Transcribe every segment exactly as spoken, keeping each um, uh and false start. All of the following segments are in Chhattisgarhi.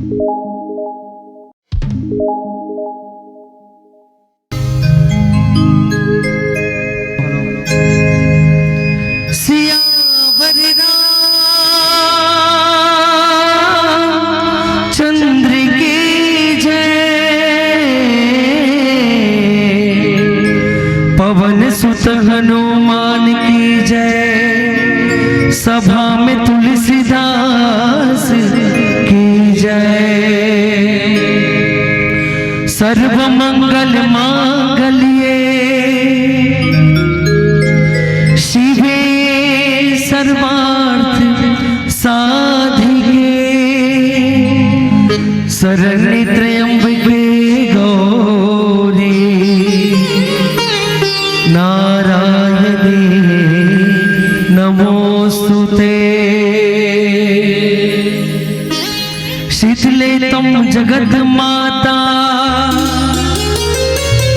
सियावर रामचंद्र की जय, पवन सुत हनुमान की जय, सभा में तुलसीदास की जय। सर्व मंगल मांगल्ये शिवे सर्वार्थ साधिके, शरण्ये त्र्यंबके गौरी नारायणी नमोस्तुते। शीतले त्वं जगत माता,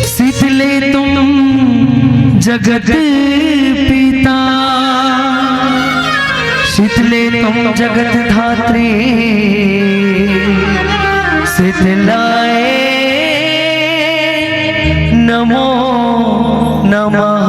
शीतले त्वं जगत पिता, शीतले त्वं जगत धात्री, शीतलाय नमो नमः।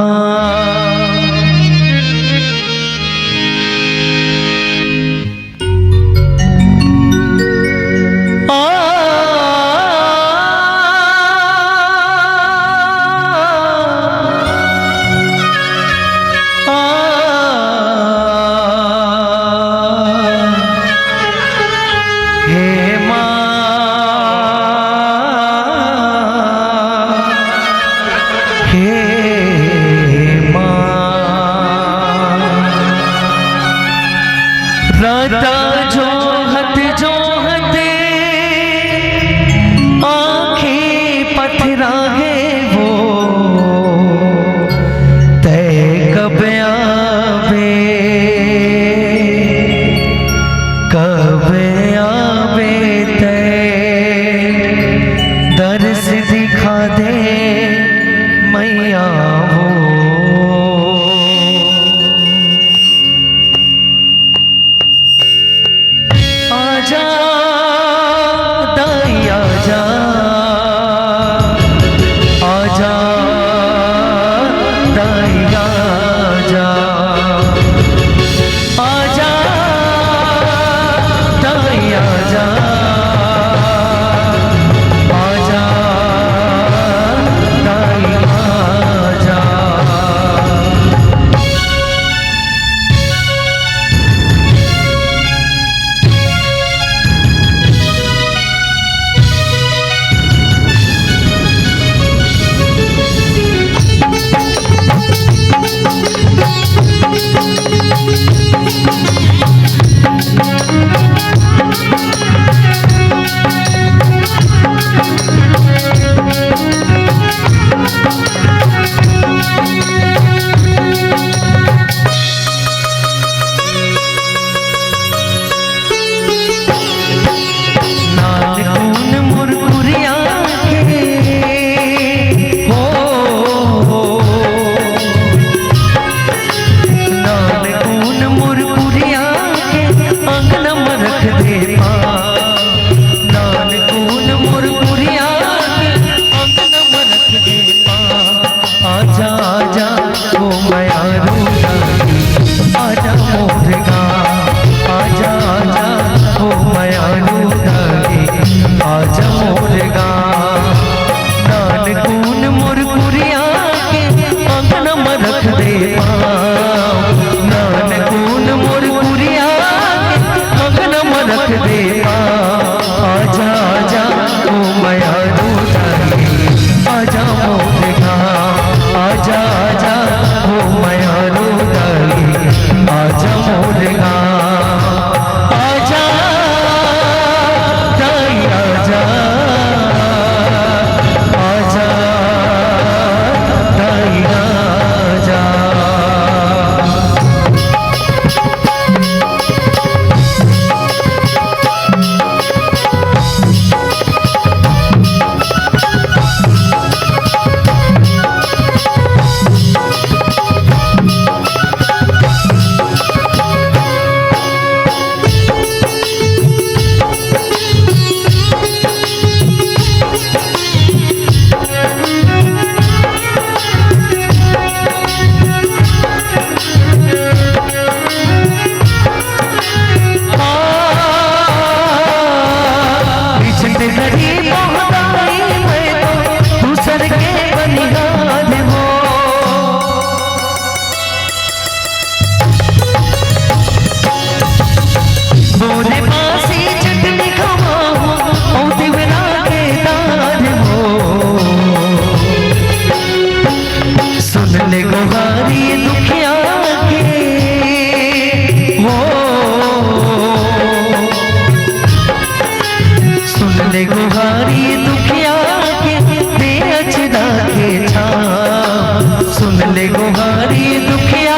ले गुहारी दुखिया के, दे अचरा के छाँव। सुन ले गुहारी दुखिया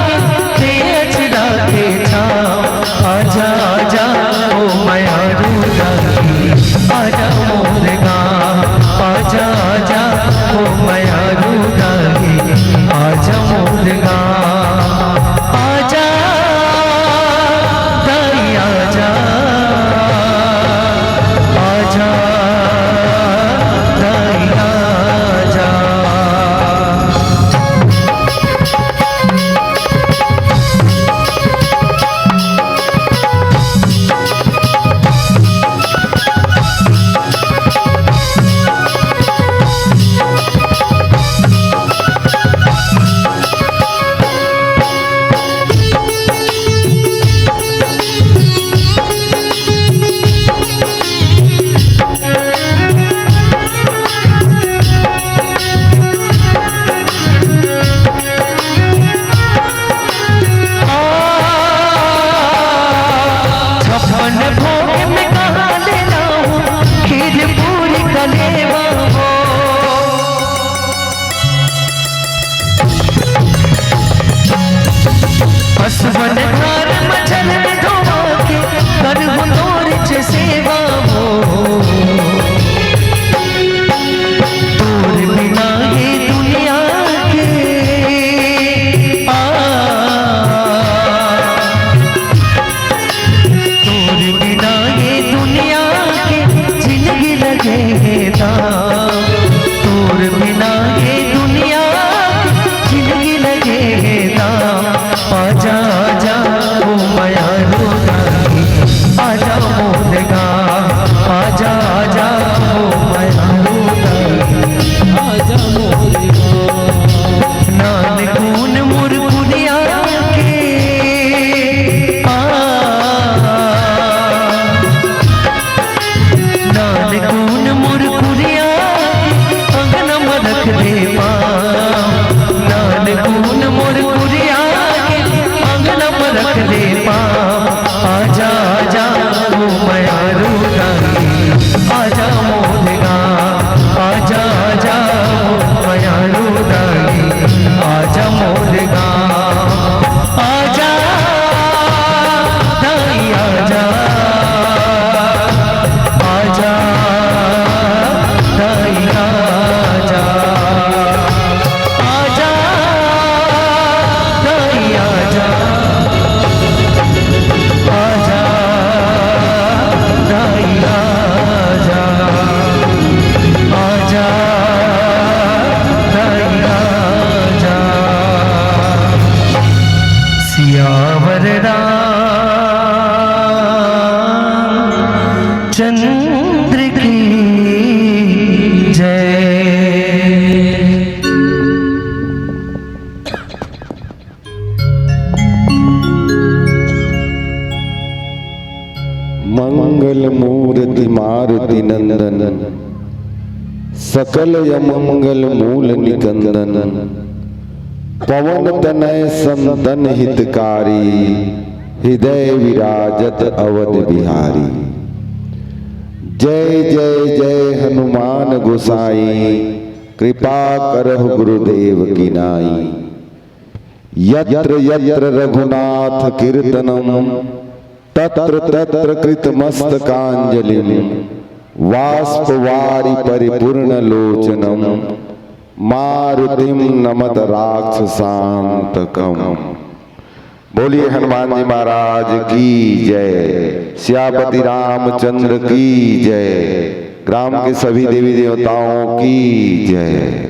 के, दे अचरा के छाँव। आजा, आजा, ओ मयारू दाई, आजा मोर गाँव। आजा, आजा, ओ मयारू दाई, आजा मोर गाँव। आजा, दाई आजा, आजा, दाई आजा। छप्पन भोग में कहाँ ले लाऊं खीर पूरी कलेवा हो। पसवन धार मचल में धोवा के करहु तोर जे सेवा हो। तोर बिना ये दुनिया के आ, तोर बिना ये दुनिया के जिंदगी लगे हे दाम। तोर बिना ये दुनिया के जिंदगी लगे हे दाम। आजा, आजा, ओ मयारू दाई, आजा मोर गाँव। आजा, आजा, ओ मयारू दाई, आजा मोर गाँव। नानकुन मोर कुरिया के, आ, नानकुन मोर कुरिया, अंगना म रख दे पाँव। नानकुन मोर कुरिया के, अंगना म रख दे पाँव। आजा, आजा, ओ मयारू दाई, आजा मोर गाँव। आजा, आजा, ओ मयारू दाई, आजा मोर गाँव। आजा, दाई आजा, आजा, दाई आजा, आजा, दाई आजा, आजा, दाई आजा, आजा, दाई आजा। सियावर रामचंद्र की जय। मंगल मूर्ति मारुति नंदन, सकल अमंगल मूल निकंदन। पवन तनय संतन हितकारी, हृदय विराजत अवध बिहारी। जय जय जय हनुमान गोसाई, कृपा करहु गुरुदेव की नाई। यत्र यत्र रघुनाथ कीर्तनम, तत्र तत्र कृतमस्तकांजलिम, वाष्पवारि परिपूर्ण लोचनम, मारुतिम नमत राक्षसांतकम। बोलिए हनुमान जी महाराज की जय, सियापति रामचंद्र की जय, ग्राम के सभी देवी देवताओं की जय।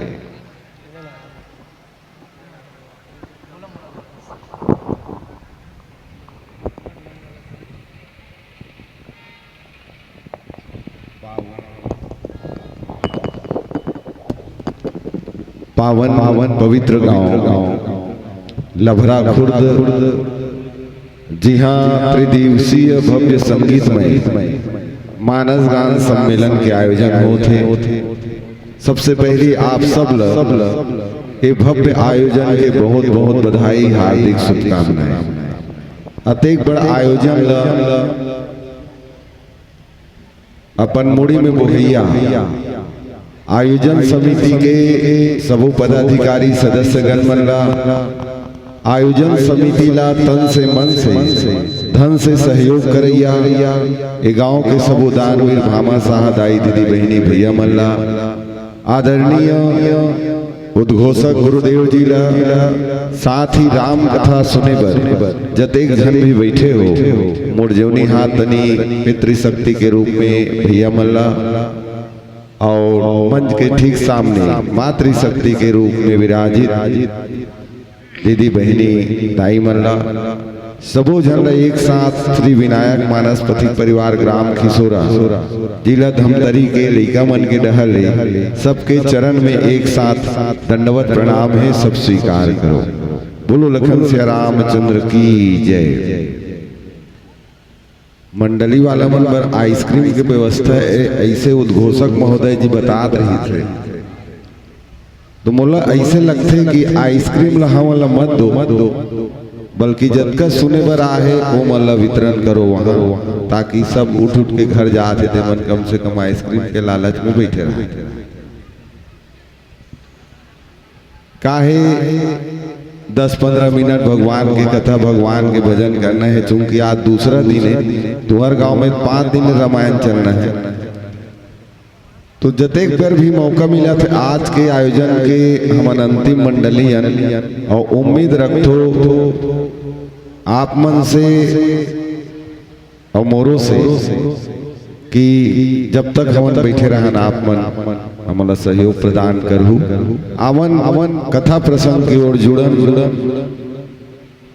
पावन पावन पवित्र गांव लभरा खुर्द, जिहां त्रिदिवसीय भव्य संगीतमय मानस गान सम्मेलन के आयोजन होत हे। सबसे पहली आप सब ल ये भव्य आयोजन के बहुत बहुत बधाई, हार्दिक शुभकामनाएं। अतेक बड़ आयोजन ल अपन मुड़ी में बोहइया आयोजन समिति के सबो पदाधिकारी सदस्यगण मन ला, आयोजन समिति ला तन से मन से धन से सहयोग करइया ए गांव के सबो दानवीर भामाशाह दाई दीदी बहिनी भैया मन ला, आदरणीय उद्घोषक गुरुदेव जी ला, साथ ही राम कथा सुने बर जतेक झन भी बैठे हो, मोर जेवनी हाथ तनी पितृशक्ति के रूप में भैया मन ला, और मंच के ठीक सामने मातृशक्ति के रूप में विराजित दीदी बहिनी दाई मन ला, सबो झन ला एक साथ श्री विनायक मानस पथिक परिवार ग्राम खिसोरा, जिला धमतरी के लइका मन के डहर ले सबके चरण में एक साथ दंडवत प्रणाम हे। सब स्वीकार करो। बोलो लखन सिया रामचंद्र की जय। मंडली वाला मन बर आइसक्रीम के व्यवस्था हे, ऐसे उद्घोषक महोदय जी बतात रहिस हे। तो मोला ऐसे लगथे कि आइसक्रीम ला हमन ला मत दो, बल्कि जतका सुने बर आहे, वो मन ला वितरण करो वहाँ, ताकि सब उठ उठ के घर जात हे, ते मन कम से कम आइसक्रीम के लालच में बैठे रहे। काहे दस पंद्रह मिनट भगवान के कथा, भगवान के भजन करना हे, चूंकि आज दूसरा दिन हे, तुहर गांव में पांच दिन रामायण चलना हे। तो जतेक बार भी मौका मिला थे, आज के आयोजन के हमन अंतिम मंडली अन, और उम्मीद रखथो आप मन से और मोरो से कि जब तक हमन बैठे रहन, आप मन हमन ला सहयोग प्रदान करहु। आवन, आवन कथा प्रसंग की ओर जुड़न, जुड़न।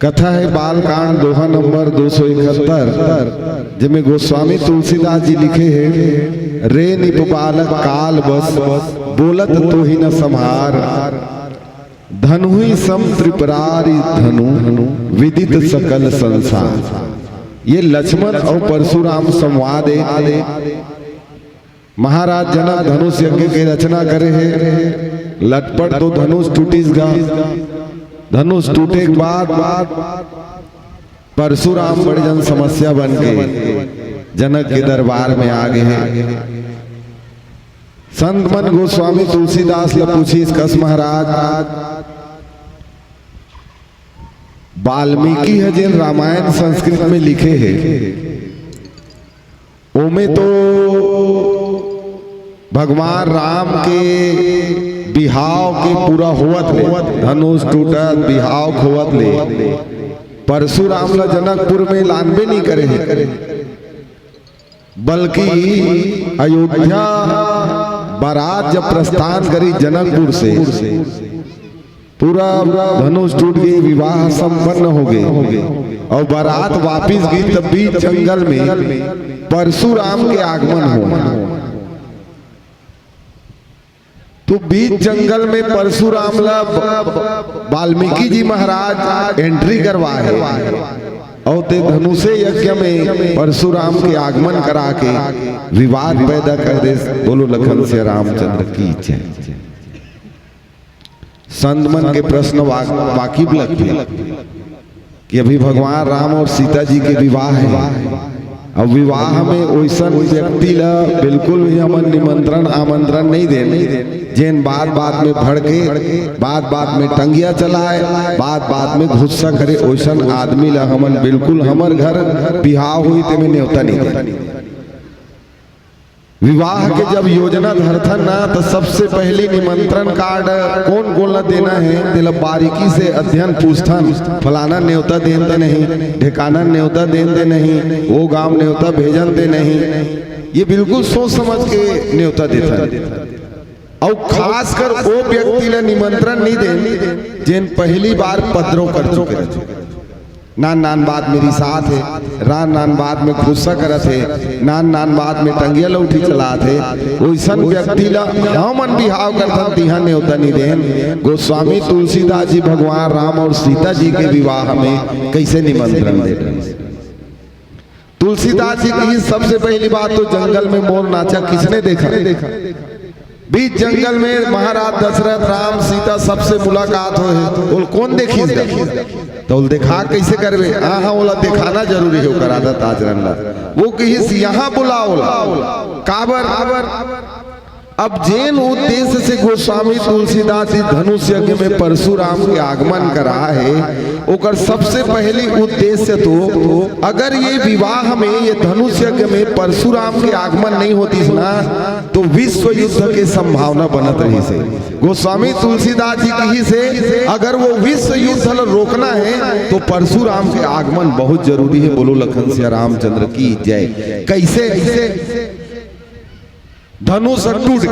कथा हे बालकांड, दोहा नंबर दो सौ इकहत्तर, जेमे गोस्वामी तुलसीदास जी लिखे हे, रे निप बालक काल बस, बोलत तोहि न सम्हार। धनुहि सम त्रिपुरारि धनु, विदित सकल संसार। ये लक्ष्मण और परशुराम संवाद हे। महाराज जनक धनुष यज्ञ के रचना करे हे। लटपट तो धनुष टूटिस गा। धनुष टूटे के बाद परशुराम बड़े जन समस्या बन के जनक के दरबार में आ गे हे। संत मन गोस्वामी तुलसीदास ला पूछिस, कस महाराज, वाल्मीकि ह जेन रामायण संस्कृत में लिखे हे, ओमे तो भगवान राम के बिहाव के पूरा होवत ले, धनुष टूटत, बिहाव होवत ले, परशुराम ला जनकपुर में लानबे नहीं करे हे, बल्कि अयोध्या बारात जब प्रस्थान करी जनकपुर से, पूरा धनुष टूट के विवाह संपन्न हो गे और बारात वापिस गे, तब बीच जंगल में परशुराम के आगमन हो। तो बीच जंगल में परशुराम ला ब-, वाल्मीकि जी महाराज एंट्री करवाए और ते धनुषे यज्ञ में परशुराम के आगमन करा के विवाद पैदा कर दे। बोलो लखन सिया रामचंद्र की जय। संत मन के प्रश्न वा-, वाकिफ लगथे कि अभी भगवान राम और सीता जी के विवाह हे। अब विवाह में ओइसन व्यक्ति ला बिल्कुल भी हमन निमंत्रण आमंत्रण नहीं देन, जेन बात बात में भड़के, बात बात में टंगिया चलाए, बात बात में गुस्सा करे, ओइसन आदमी ला हमन बिल्कुल, हमर घर बिहाव होई तेमे नेवता नहीं देन। विवाह के जब योजना धरथन ना, तो सबसे पहली निमंत्रण कार्ड कोन कोन ला देना हे, तेला बारीकी से अध्ययन पूछथन। फलाना नेवता देन ते नहीं, ढेकाना नेवता देन ते नहीं, वो गांव नेवता भेजन ते नहीं, ये बिल्कुल सोच समझ के नेवता देथन। और खासकर वो व्यक्ति ला निमंत्रण नहीं देन, जेन पहली बार पद्रो कर चुके रहिथे। नान नान बात में रिसात हे, नान नान बात में गुस्सा करत हे, नान नान बात में टंगिया लौठी चलात हे, ओइसन व्यक्ति ला हमन बिहाव करथन, तिहां नेवता नहीं देन। गोस्वामी तुलसीदास जी भगवान राम और सीता जी के विवाह में कैसे निमंत्रण दे रहे? तुलसीदास जी की सबसे पहली बात तो जंगल में मोर नाचा किसने देखा? बीच जंगल में महाराज दशरथ राम सीता सबसे मुलाकात होए हे, बोल कौन देखिस गा? तो बोल देखा कैसे करबे? हाँ, हाँ, बोला दिखाना जरूरी है, ओकर आदत आचरण ला। वो कहिस यहाँ बुलाओ ला। काबर? अब जेन उद्देश्य से गोस्वामी तुलसीदास जी धनुष यज्ञ में परशुराम के आगमन करा हे, ओकर सबसे पहली उद्देश्य तो, अगर ये विवाह में, ये धनुष यज्ञ में परशुराम के आगमन नहीं होतिस ना, तो विश्व युद्ध के संभावना बनत रहिस हे। गोस्वामी तुलसीदास जी कहिस हे, अगर वो विश्व युद्ध ल रोकना हे, तो परशुराम के आगमन बहुत जरूरी हे। बोलो लखन सिया रामचंद्र की जय। कैसे? धनुष टूट,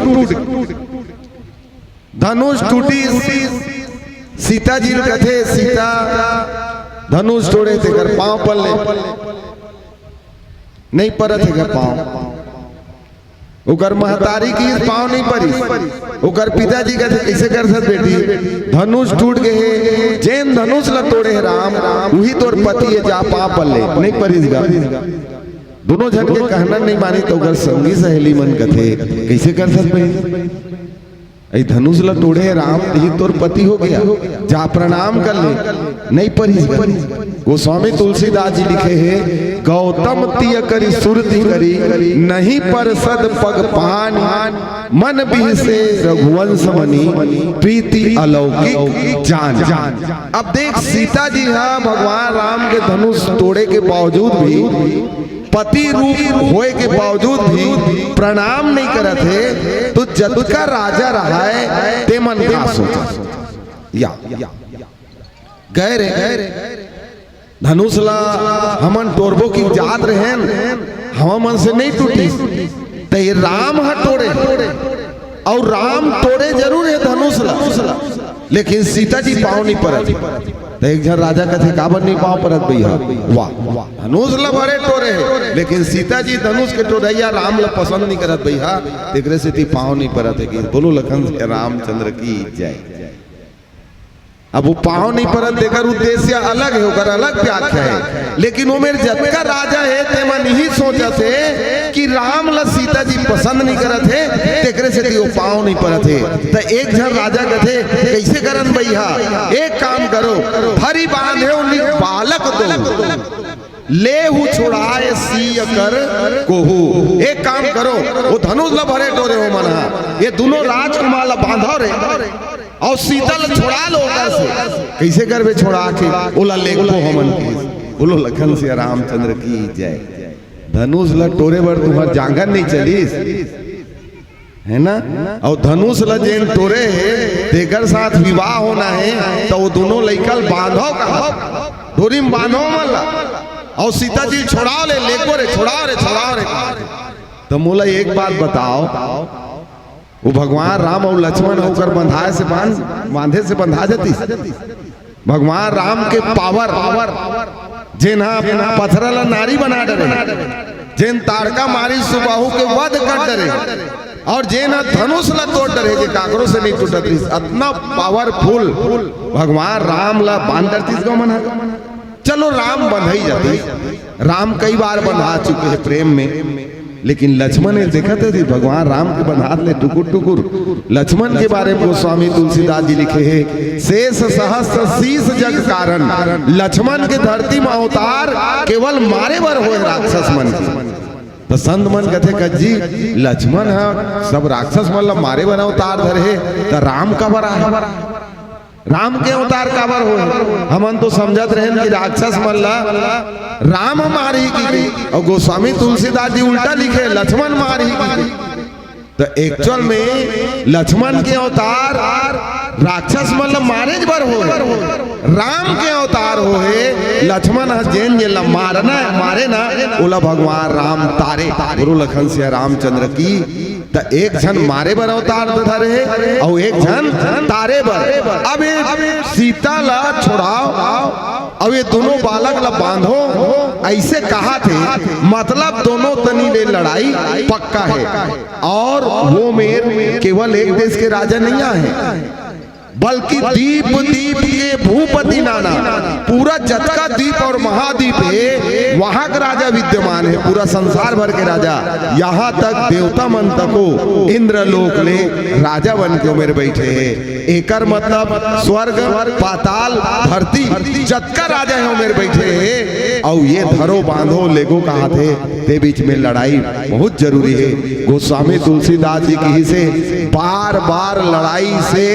धनुष टूटिस। सीता जी ल कथे, सीता, धनुष टोड़े तेकर पांव पल्ले, नहीं परत हे गा पांव। ओकर महतारी कहिस, पांव नहीं परिस। ओकर पिताजी कथे, कैसे करथस बेटी? धनुष टूट गे हे, जेन धनुष ल तोड़े हे राम, उही तोर पति हे, जा पांव पल्ले, नहीं परिस गा। दोनों झन के कहना नहीं मानिस, त ओकर संगी सहेली मन कथे, कैसे करथस बहिनी? ए धनुष ल तोड़े हे राम, इही तोर पति हो गे, जा प्रणाम कर ले, नहीं परिस गा। गोस्वामी तुलसीदास जी लिखे हे, गौतम तिय करि सुरति करि, नहीं परसत पग पानी, मन बिहसे रघुवंश मनि, प्रीति अलौकिक जान। अब देख, सीता जी हा भगवान राम के धनुष तोड़े के बावजूद भी, पति रूप होए के बावजूद भी प्रणाम नहीं करत हे, तो जतका राजा रहाय, ते मन का सोचा? या, गए रे, धनुष ला हमन टोरबो कि जात रहेन, हमन से नहीं टूटिस, त ये राम ह टोरे, अउ राम टोरे जरूर हे धनुष ला, लेकिन सीता जी पांव नहीं परत। त एक झन राजा कथे, काबर नहीं पांव परत भैया? वाह, धनुष ला भरे टोरे हे, लेकिन सीता जी धनुष के टोरइया राम ला पसंद नहीं करत भैया, तेकरे सेती पांव नहीं परत हे। कि बोलो लखन सिया रामचंद्र की जय। अब वो पांव नहीं परत, तेकर उद्देश्य अलग हे, ओकर अलग व्याख्या हे, लेकिन ओमेर जतका राजा हे, ते मन इही सोचत हे कि राम ला सीता जी पसंद नहीं करत हे, तेकरे सेती वो पांव नहीं परत हे। त एक झन राजा कथे, कैसे करन भैया? एक काम करो, धरि बांधेउ निज बालक दोहू, लेहु छुड़ाय सीय कर कोहू। एक काम करो, वो धनुष ला भरे टोरे हो मन हा, ये दोनों राजकुमार ला बांधो रे, अउ सीता ला छुड़ा लो ओकर से। कैसे करबे छुड़ा के? ओला लेगबो हमन के। बोलो लखन सिया रामचंद्र की जय। धनुष ला टोरे बर तुंहर जांगर नहीं चलिस, है ना? अउ धनुष ला जेन टोरे हे, तेकर साथ विवाह होना हे, त वो दोनों लइका ल बांधो कहा, डोरी में बांधो मन ला, अउ सीता जी छोड़ाव ले, लेगबो रे, छोड़ाव रे, छोड़ाव रे। त मोला एक बात बताओ, वो भगवान राम अउ लक्ष्मण ओकर बंधाए से बांध, बांधे से बंधा जतिस? भगवान राम के पावर, जेन ह पथरा ला नारी बना डरे, जेन ताड़का मारिस सुबाहु के वध कर डरे, अउ जेन ह धनुष ला तोड़ डरे, जे काकरो से नहीं टूटत रहिस, अतना पावरफुल भगवान राम ला बांध डरतिस गा मन ह। चलो, राम बंधई जातिस, राम कई बार बंधा चुके हे प्रेम में, लेकिन लक्ष्मण हे, देखत हे भगवान राम के बंधात ले टुकुर टुकुर। लक्ष्मण के बारे में गोस्वामी तुलसीदास जी लिखे हे, शेष सहस्त्र शीश जग कारण, लक्ष्मण के धरती में अवतार, केवल मारे बर होए राक्षस मन के। त संत मन कथे, कज्जी, लक्ष्मण ह सब राक्षस मन ला मारे बर अवतार धरे हे, त राम काबर आहे? राम के अवतार काबर होए? हमन तो समझत रहेन कि राक्षस मन ला राम मारही कहिके, अउ गोस्वामी तुलसीदास जी उल्टा लिखे, लक्ष्मण मारही कहिके। त एक्चुअल में लक्ष्मण के अवतार राक्षस मन ला मारेच बर होए, राम के अवतार होए। लक्ष्मण ह जेन जेन ला मारना हे, मारे ना, ओला भगवान राम तारे। गुरु लखन सिया रामचंद्र की। त एक झन मारे बर अवतार धरे हे, अउ एक झन तारे बर। अब ये सीता ला छोड़ाव, अउ ये दोनों बालक ला बांधो, अइसे कहाथे, मतलब दोनों तनी ले लड़ाई पक्का हे। अउ वो मेर केवल एक देश के राजा नहीं आहे, बल्कि दीप दीप के भूपति नाना, पूरा जतका दीप और महादीप हे, वहां के राजा विद्यमान हे, पूरा संसार भर के राजा। यहां तक देवता मन तको इंद्रलोक ले राजा बन के ओमेर बैठे हे। एकर मतलब स्वर्ग, पाताल, धरती, जतका राजा हे ओमेर बैठे हे। अउ ये धरो बांधो लेगो कहाथे, ते बीच में लड़ाई बहुत जरूरी हे। गोस्वामी तुलसीदास जी कहिसे, बार बार लड़ाई से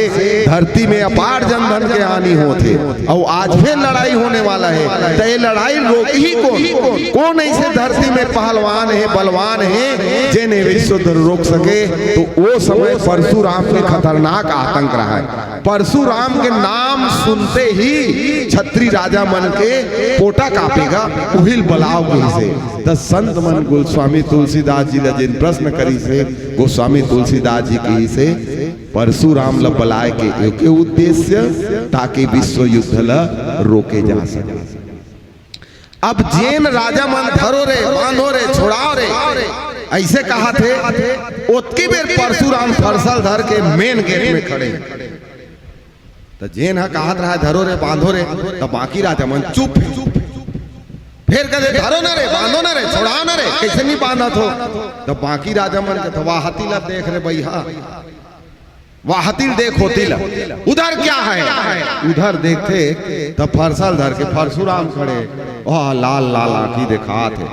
धरती में अपार जन धन के हानि होथे, अउ आज फिर लड़ाई होने वाला हे। त ये लड़ाई रोकही कोन? कोन ऐसे धरती में पहलवान हे, बलवान हे, जेन ये विश्व युद्ध रोक सके? तो वो समय परशुराम के खतरनाक आतंक रहा हे। परशुराम के नाम सुनते ही छत्री राजा मन के पोटा कांपेगा, उहिल बलाव कहिसे। त संत मन गोस्वामी तुलसीदास जी ल जेन प्रश्न करिसे, गोस्वामी तुलसीदास जी कहिसे, परशुराम ल बलाय के एके उद्देश्य, ताकि विश्व युद्ध ल रोके जा सके। अब जेन राजा मन धरो रे, बांधो रे, छोड़ाओ रे, ऐसे कहाथे, ओतकी बेर परशुराम फरसा ल धर के मेन गेट में खड़े। त जेन ह कहात रहा धरो रे, बांधो रे, त बाकी राजा मन चुप हे। फेर कथे, धरो ना रे, बांधो ना रे, छोड़ाओ ना रे, कइसे नइ बांधत हो? त बाकी राजा मन कथे, वाहती ल देख रे बइहा, वाहती ल देख, होती ल, उधर क्या है? उधर देखथे त फरसा ल धर के परशुराम खड़े, ओह लाल लाल आंखी देखात हे,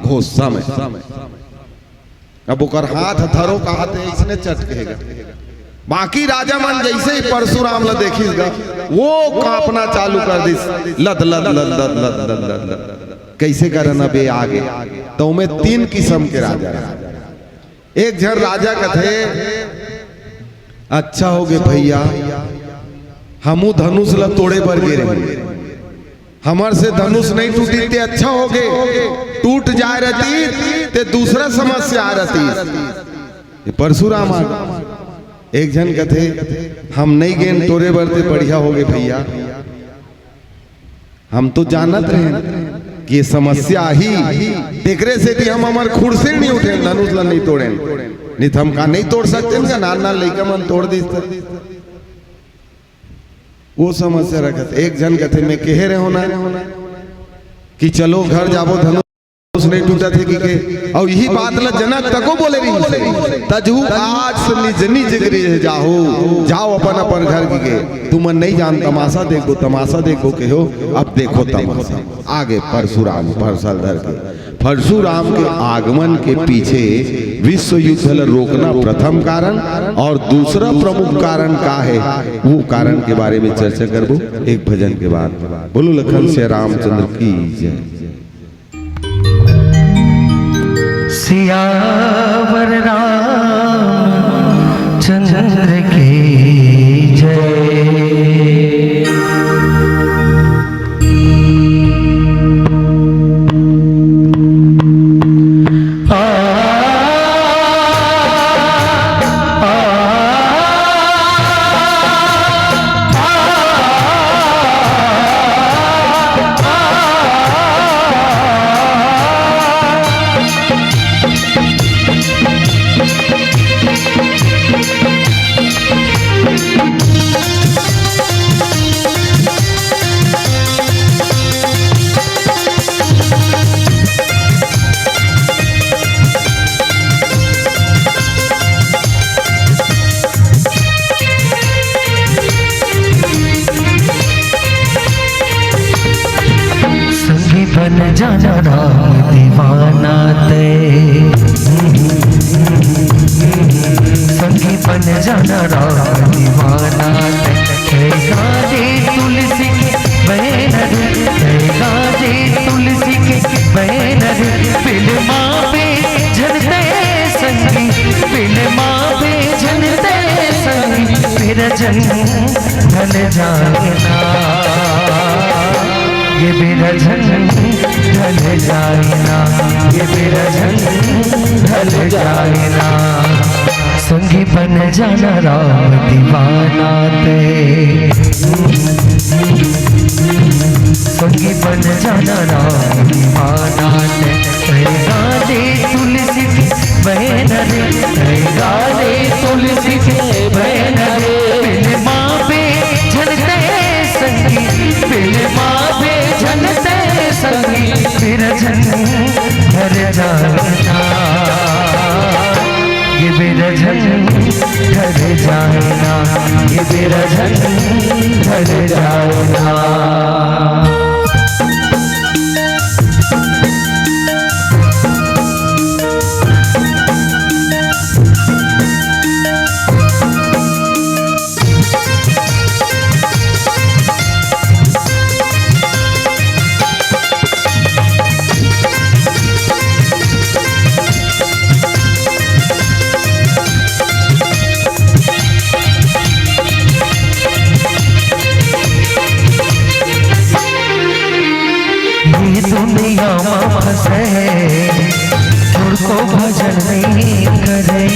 घोस्सा में। अब ओकर हाथ धरो कहाथे, अइसने चटकेगा। बाकी राजा मन जइसे ही परशुराम ल देखिस गा, वो कांपना चालू कर दिस, लद लद लद लद लद लद लद लद। कइसे करन अबे आगे? त ओमे तीन किसम के राजा हे। एक झन राजा कथे, अच्छा होगे भइया, हमू धनुष ल तोड़े बर गे रहेन, हमर से धनुष नइ टूटिस ते अच्छा होगे, टूट जाय रहतिस ते दूसरा समस्या आय रहतिस। ये परशुराम आगे। एक झन कथे, हम नइ गेन तोड़े बर, ते बढ़िया होगे भइया, हम तो जानत रहेन कि ये समस्या आही, तेकरे सेती हम हमर खुर से नइ उठेन, धनुष ल नइ तोड़ेन, नइ त हम का नइ तोड़ सकतेन का? नान नान लइका मन तोड़ दिस त। वो समस्या रखत। एक झन कथे, मैं कहे रहेंव ना कि चलो घर जाबो, धनुष नइ टूटत हे कहिके, अउ इही बात ल जनक तको बोले रहिसे, तजहू आज से निज निज गृह जाहू, जाओ अपन अपन घर कहिके। तुमन नइ जान, तमाशा देखबो, तमाशा देखबो कहेव, अब देखो तमाशा। आगे परशुराम फरसा ल धर के, परशुराम के आगमन के पीछे विश्व युद्ध ल रोकना प्रथम कारण, अउ दूसरा प्रमुख कारण का हे, वो कारण के बारे में चर्चा करबो एक भजन के बाद। बोलो लखन सिया रामचंद्र की जय। सियावर रामचंद्र की जय। संगी बन जाना राम दीवाना ते, संगी बन जाना राम दीवाना ते। गाजे तुलसी के बैनर, गाजे तुलसी के बैनर, फिल्मा पे झंडे संगी, फिल्मा पे झंडे संगी, बिरजन ढल जाए ना, ये बिरजन ढल जाए ना, ये बिरजन ढल जाए ना। संगी बन जाना राम दीवाना ते, संगी बन जाना राम दीवाना ते। गाजे तुलसी के बैनर, गाजे तुलसी के बैनर, फिल्मा पे झन ढर जाए ना, ये बेरा झन ढर जाए ना, ये बेरा झन ढर जाए ना। ये दुनिया मा फंसे, थोड़को भजन नइ करे।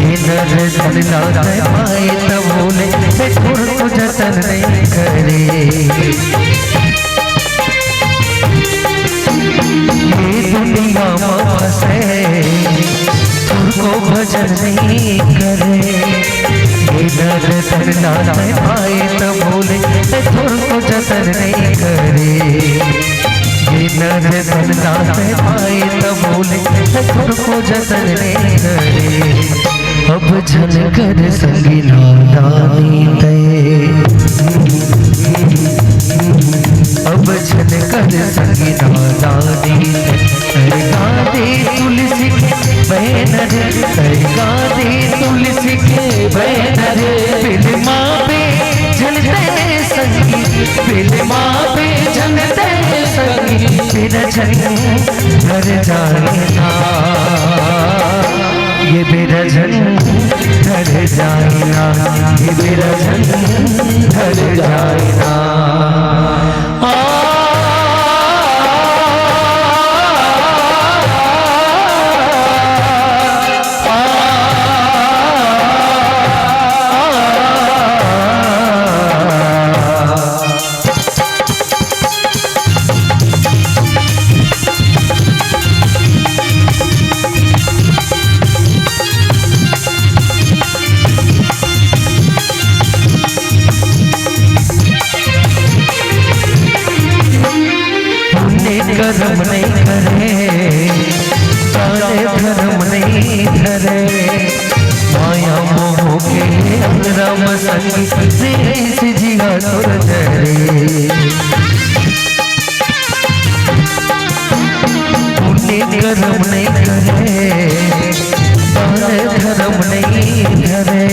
ये नर धन ना तय पाए तब बोले, मैं थोड़को जतन नइ करे। ये दुनिया मा फंसे, थोड़को भजन नइ करे। ये नर धन ना तय पाए तब बोले, मैं थोड़को जतन नइ करे। ये नर धन ना तय पाए तब बोले, मैं थोड़को जतन नइ करे। अब झन कर संगी नादानी तय, अब झन कर संगी नादानी तय। तय गा दे तुलसी के बैनर, तय गा दे तुलसी के बैनर। बिलमा बे झन तय संगी, बिलमा बे झन तय संगी। बेरा झन ढर जाए ना, ये बेरा झन ढर जाए ना, ये बेरा झन ढर जाए ना। आ, आ, आ, पुण्य करम नइ करे, दान धरम नइ धरे। माया मोह के अंगरा म संगी, देश जिया तोर डरे। पुण्य करम नइ करे, दान धरम नइ धरे।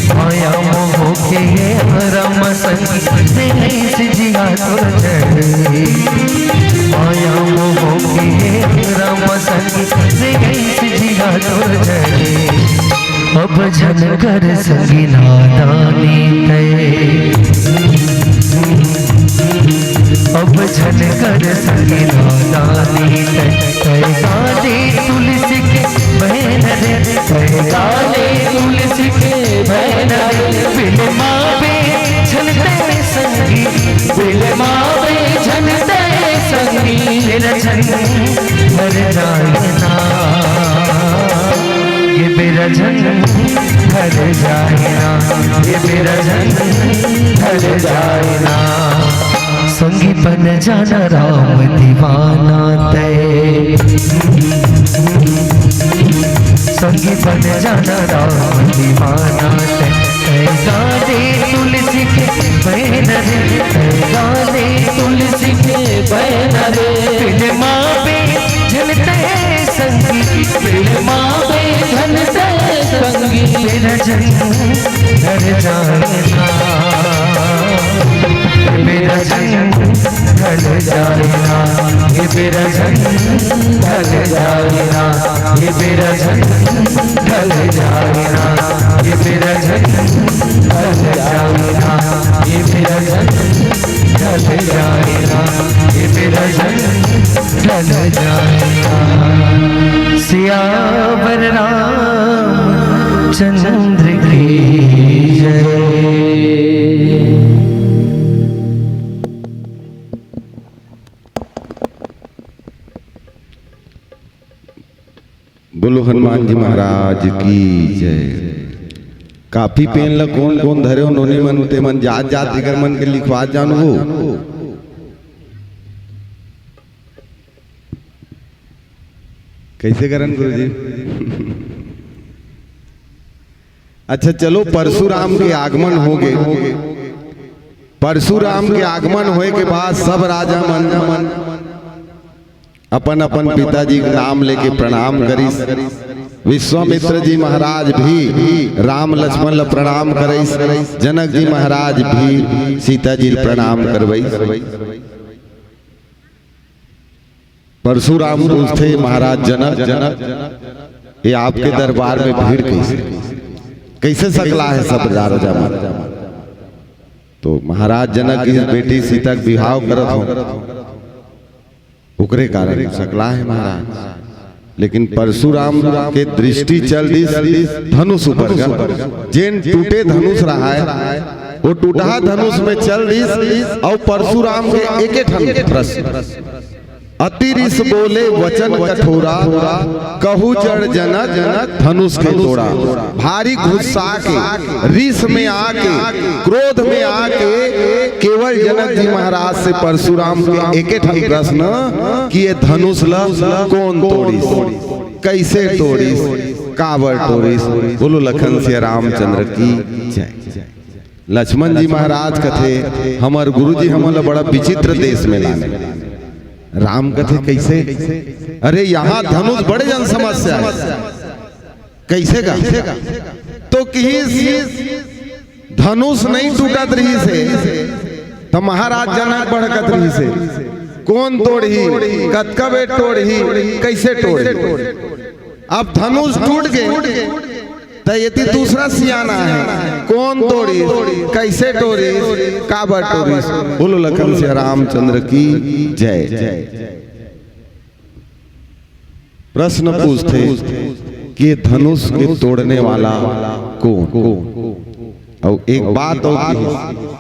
माया मोह के अंगरा म संगी, देश जिया तोर डरे। माया मोह के अंगरा म संगी, देश जिया तोर डरे। अब झन कर संगी नादानी तय, अब झन कर संगी नादानी तय। तय गा दे तुलसी के बैनर, तय गा दे तुलसी के बैनर। बिलमा बे झन तय संगी, बिलमा बे झन तय संगी। बेरा झन ढर जाए ना, ये बेरा झन ढर जाए ना, ये बेरा झन ढर जाए ना। संगी बन जाना राम दीवाना तय, संगी बन जाना राम दीवाना तय। तय गा दे तुलसी के बैनर, तय गा दे तुलसी के बैनर। बिलमा बे झन तय संगी, बिलमा बे झन तय संगी। बेरा झन ढर जाए ना, बेरा झन ढर जाए ना, ये बेरा झन ढर जाए ना, ये बेरा झन ढर जाए ना, ये बेरा झन ढर जाए ना, ये बेरा झन ढर जाए ना, ये बेरा झन ढर जाए ना। सियावर रामचंद्र की जय। बोलो हनुमान जी महाराज की जय। कापी पेन ल कोन कोन धरे हो नोनी मन, ते मन जात जात एकर मन के लिखवा जानबो। कइसे करन गुरुजी? अच्छा, चलो, परशुराम के आगमन होगे। परशुराम के आगमन होय के बाद सब राजा मन अपन अपन पिताजी के नाम लेके प्रणाम करिस। विश्वामित्र जी महाराज भी राम लक्ष्मण ल प्रणाम करिस, जनक जी महाराज भी सीता जी ल प्रणाम करवइस। परशुराम पूछथे, महाराज जनक, जनक, ये आपके दरबार में भीड़ कइसे, कइसे सकलाय हे सब राजा मन? तो महाराज जनक के बेटी सीता के बिहाव करत हों, ओकरे कारण सकलाय हे महाराज। लेकिन परशुराम के दृष्टि चल दिस धनुष ऊपर का, जेन टूटे धनुष रहय, वो टूटहा धनुष में चल दिस। अउ परशुराम के एके ठन प्रश्न, अति रिस बोले वचन कठोरा, कहूँ जड़ जनक धनुष के तोड़ा। भारी गुस्सा के, रिस में आके, क्रोध में आके केवल जनक जी महाराज से परशुराम के एके ठन प्रश्न कि ये धनुष ल कोन तोड़िस, कइसे तोड़िस, काबर तोड़िस? बोलो लखन सिया रामचंद्र की जय। लक्ष्मण जी महाराज कथे, हमर गुरुजी हमन ल बड़ा विचित्र देश में लाने। राम कथे, कइसे? अरे, यहाँ धनुष बड़े जन समस्या हे। कइसे का? तो किहिस, धनुष नइ टूटत रहिस हे, त महाराज जनक भड़कत रहिस हे, कोन तोड़ही, कतका बेर टोड़ही, कइसे टोड़ही? अब धनुष टूट गे, त एती दूसरा सियाना हे, कोन तोड़िस, कइसे टोड़िस, काबर टोड़िस? बोलो लखन सिया रामचंद्र की जय। प्रश्न पूछथे कि धनुष के तोड़ने वाला कोन? अउ एक बात अउ किहिस,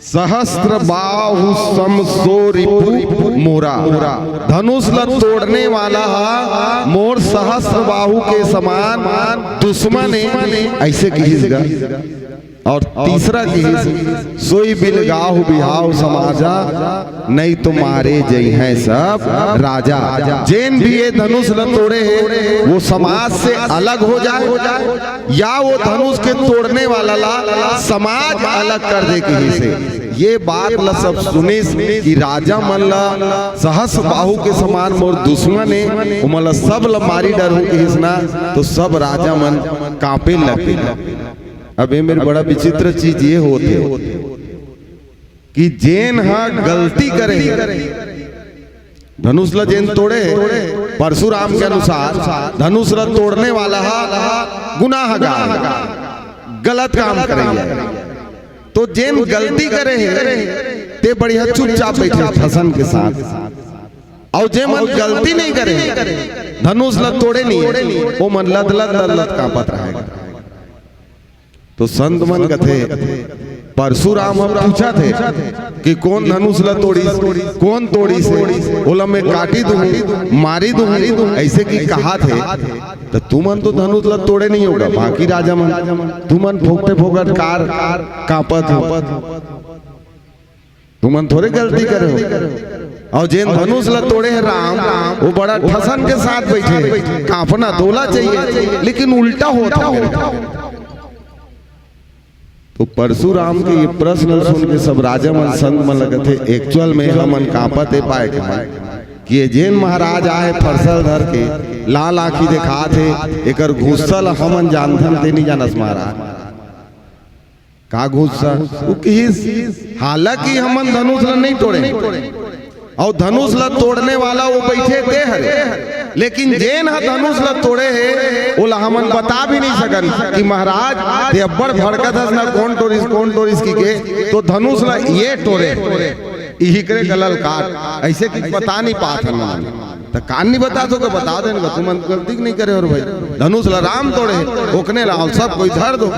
सहस्त्र बाहु सम सो रिपु मोरा। धनुष ल तोड़ने वाला हा मोर सहस्त्र बाहु के समान दुश्मन हे, अइसे किहिस गा। अउ तीसरा किहिस, सोई बिलगाहु बिहाव समाजा, नइ तो मारे जइहैं सब राजा। जेन भी ये धनुष ल तोड़े हे, वो समाज से अलग हो जाए, या वो धनुष के तोड़ने वाला ला समाज अलग कर दे, किहिस हे। ये बात ला सब सुनिस कि राजा मन ला सहस बाहु के समान मोर दुश्मन हे, ओमन ला सब ला मारी डरहूं किहिस ना, तो सब राजा मन कांपे लगे। अब ये मेर बड़ा विचित्र चीज ये होथे कि जेन हा गलती करे, धनुष ल जेन तोड़े, परशुराम के अनुसार धनुष ल तोड़ने वाला हा गुनाहगार, गलत काम करे हे। तो जेन गलती करे हे, ते बढ़िया चुपचाप बइठे ठसन के साथ, अउ जे मन गलती नइ करे, धनुष ल तोड़े नइ, वो मन लद लद लद लद कांपत रहे। तो संत मन कथे, परशुराम ह पूछत हे कि कोन धनुष ल तोड़िस, कोन तोड़िस हे, ओला मैं काटी दूहूं, मारी दूहूं, अइसे कि कहाथे। त तुमन तो धनुष ल तोड़े नइ हो गा, बाकी राजा मन, तुमन फोकटे फोकट काबर कांपत हो। तुमन थोरे गलती करे हो। अउ जेन धनुष ल तोड़े हे राम, वो बड़ा ठसन के साथ बइठे हे। कांपना तो ओला चाहिए, लेकिन उल्टा होत हे। तो परशुराम के ये प्रश्न ल सुन के सब राजा मन, संत मन ल कथे, actual में हमन कांपत ए पाय के कि ये जेन महाराज आय हे फरसा ल धर के, लाल आंखी देखात हे, एकर गुस्सा ल हमन जानथन, ते नइ जानस महाराज। का गुस्सा? वो किहिस, हालांकि हमन धनुष ल नइ तोड़े, अउ धनुष ल तोड़ने वाला वो बइठे ते हरे, लेकिन जेन ह धनुष ल तोड़े हे, ओला हमन बता भी नइ सकन कि महाराज, ते अब्बड़ भड़कत हस ना, कोन टोरिस, कोन टोरिस कहिके, तो धनुष ल ये टोरे, इही करे गला ल काट, अइसे कि बता नइ पात हन। त कान नइ बतात हो के बता देन गा, तुमन गलती नइ करे हो रे भाई, धनुष ल राम तोड़े हे, ओकने ल सब कोई धर दो।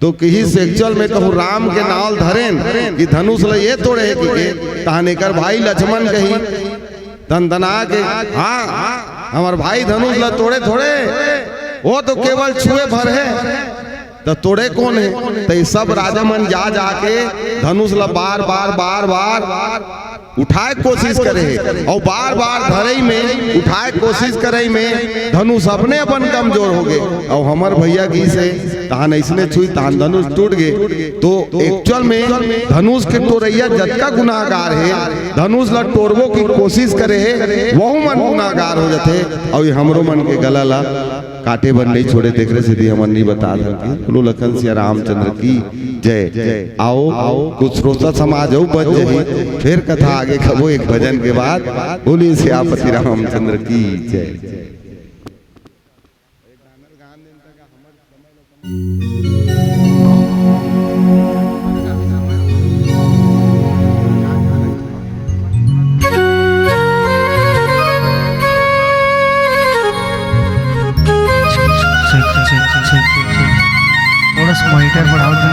तो किहिस, actual में कहूं राम के नांव ल धरेन कि धनुष ल ये तोड़े हे कहिके, तहन एकर भाई लक्ष्मण कही तनतना के, हाँ, हमर भाई धनुष ल तोड़े थोरे, वो तो केवल छुए भर हे, त तोड़े कोन हे? त ये सब राजा मन जा जाके धनुष ल बार बार बार बार उठाए के कोशिश करे हे, अउ बार बार धरई में उठाए के कोशिश करई में धनुष अपने अपन कमजोर हो गे, अउ हमर भैया गिस हे, तहान अइसने छुई, तहान धनुष टूट गे। तो एक्चुअल में धनुष के टोरइया जतका गुनाहगार हे, धनुष ला टोरबो की कोशिश करे हे, वहू मन गुनाहगार हो जाथे। अउ ये हमरो मन के गला ला काटे बर नइ छोड़े, तेकरे सेती हमन नइ बता सकन। बोलो लखन सिया रामचंद्र की जय। आओ, कुछ श्रोता समाज अउ बच जाही, फेर कथा आगे कबो एक भजन के बाद। बोलिए सियापति रामचंद्र की जय। थोड़ा सा मॉनिटर बढ़ाओ जी।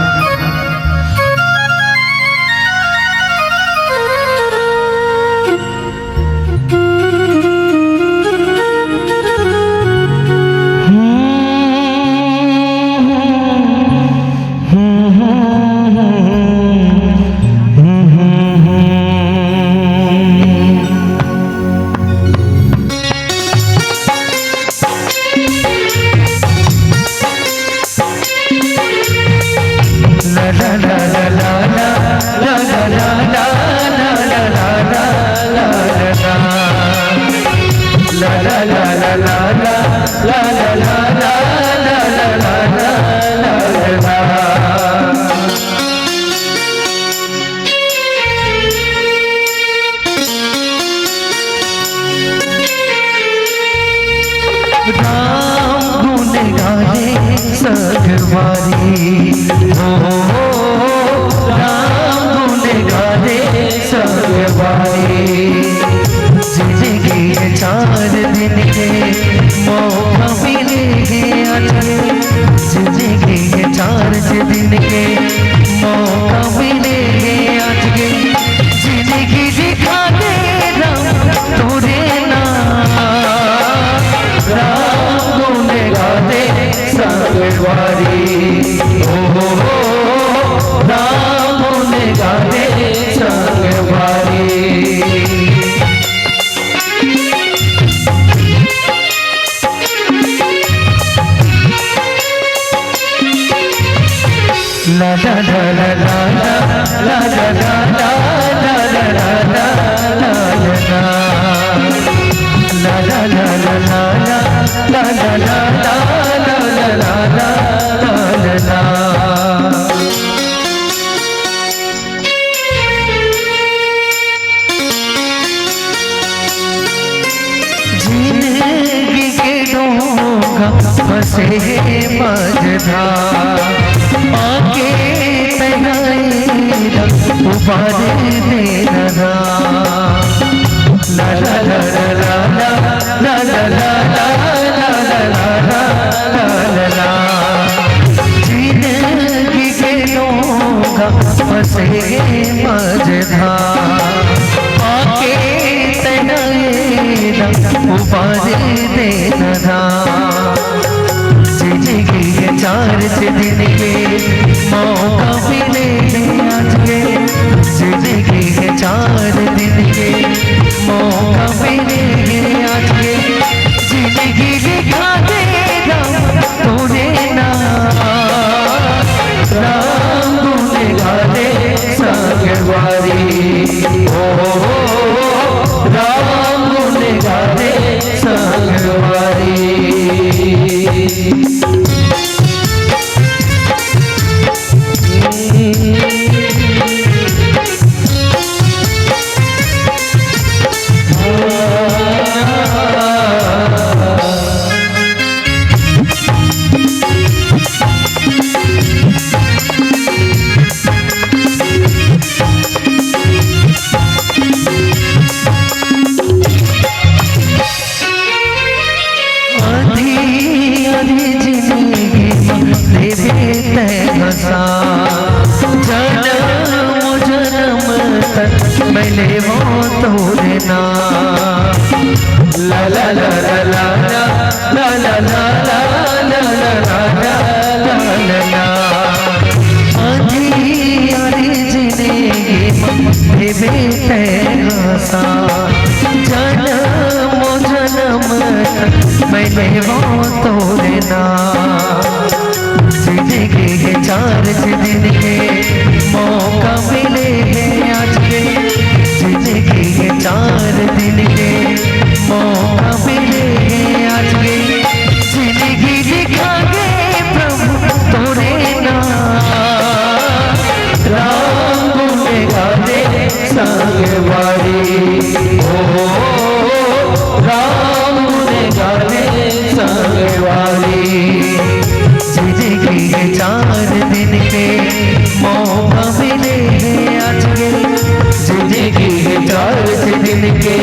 राम गुण गाए संगवारी, हो, राम गुण गाए संगवारी। जिंदगी के चार दिन के मौका मिले हे आज के, जिंदगी के चार दिन के मौका मिले हे आज के। जिंदगी दिखा दे राम तोरे ना, राम गुण गाते संगवारी। ओ हो हो, राम गुण गाते संगवारी। जिंदगी के डोंगा फंसे मझधार, आके तैयारी उबार दे रहा। ला ला ला ला ला ला। जिंदगी के डोंगा फंसे मझधार, आके तैयारी उबार दे रहा। जिंदगी के चार दिन के मौका मिले आज के, जिंदगी के चार दिन के मौका मिले आज के। जिंदगी दिखा दे राम तोरे ना, राम गुण गाते संगवारी। ओ हो हो, राम गुण गाते संगवारी। आधी आधी जिंदगी म देबे तैं हंसा, जन्म जन्म तक मैं लेवो तोरे नाम। ला ला ला ला ला ला। आधी आधी जिंदगी म देबे तैं मैं लेवो तोरे नाम। जिंदगी के चार दिन के मौका मिले हे आज के, जिंदगी के चार दिन के मौका मिले हे आज के। जिंदगी लिखांगे प्रभु तोरे नाम। राम गुण गावे संगवारी, ओ राम गुण गावे संगवारी। जिंदगी के चार दिन के मौका मिले हे आज के, जिंदगी के चार दिन के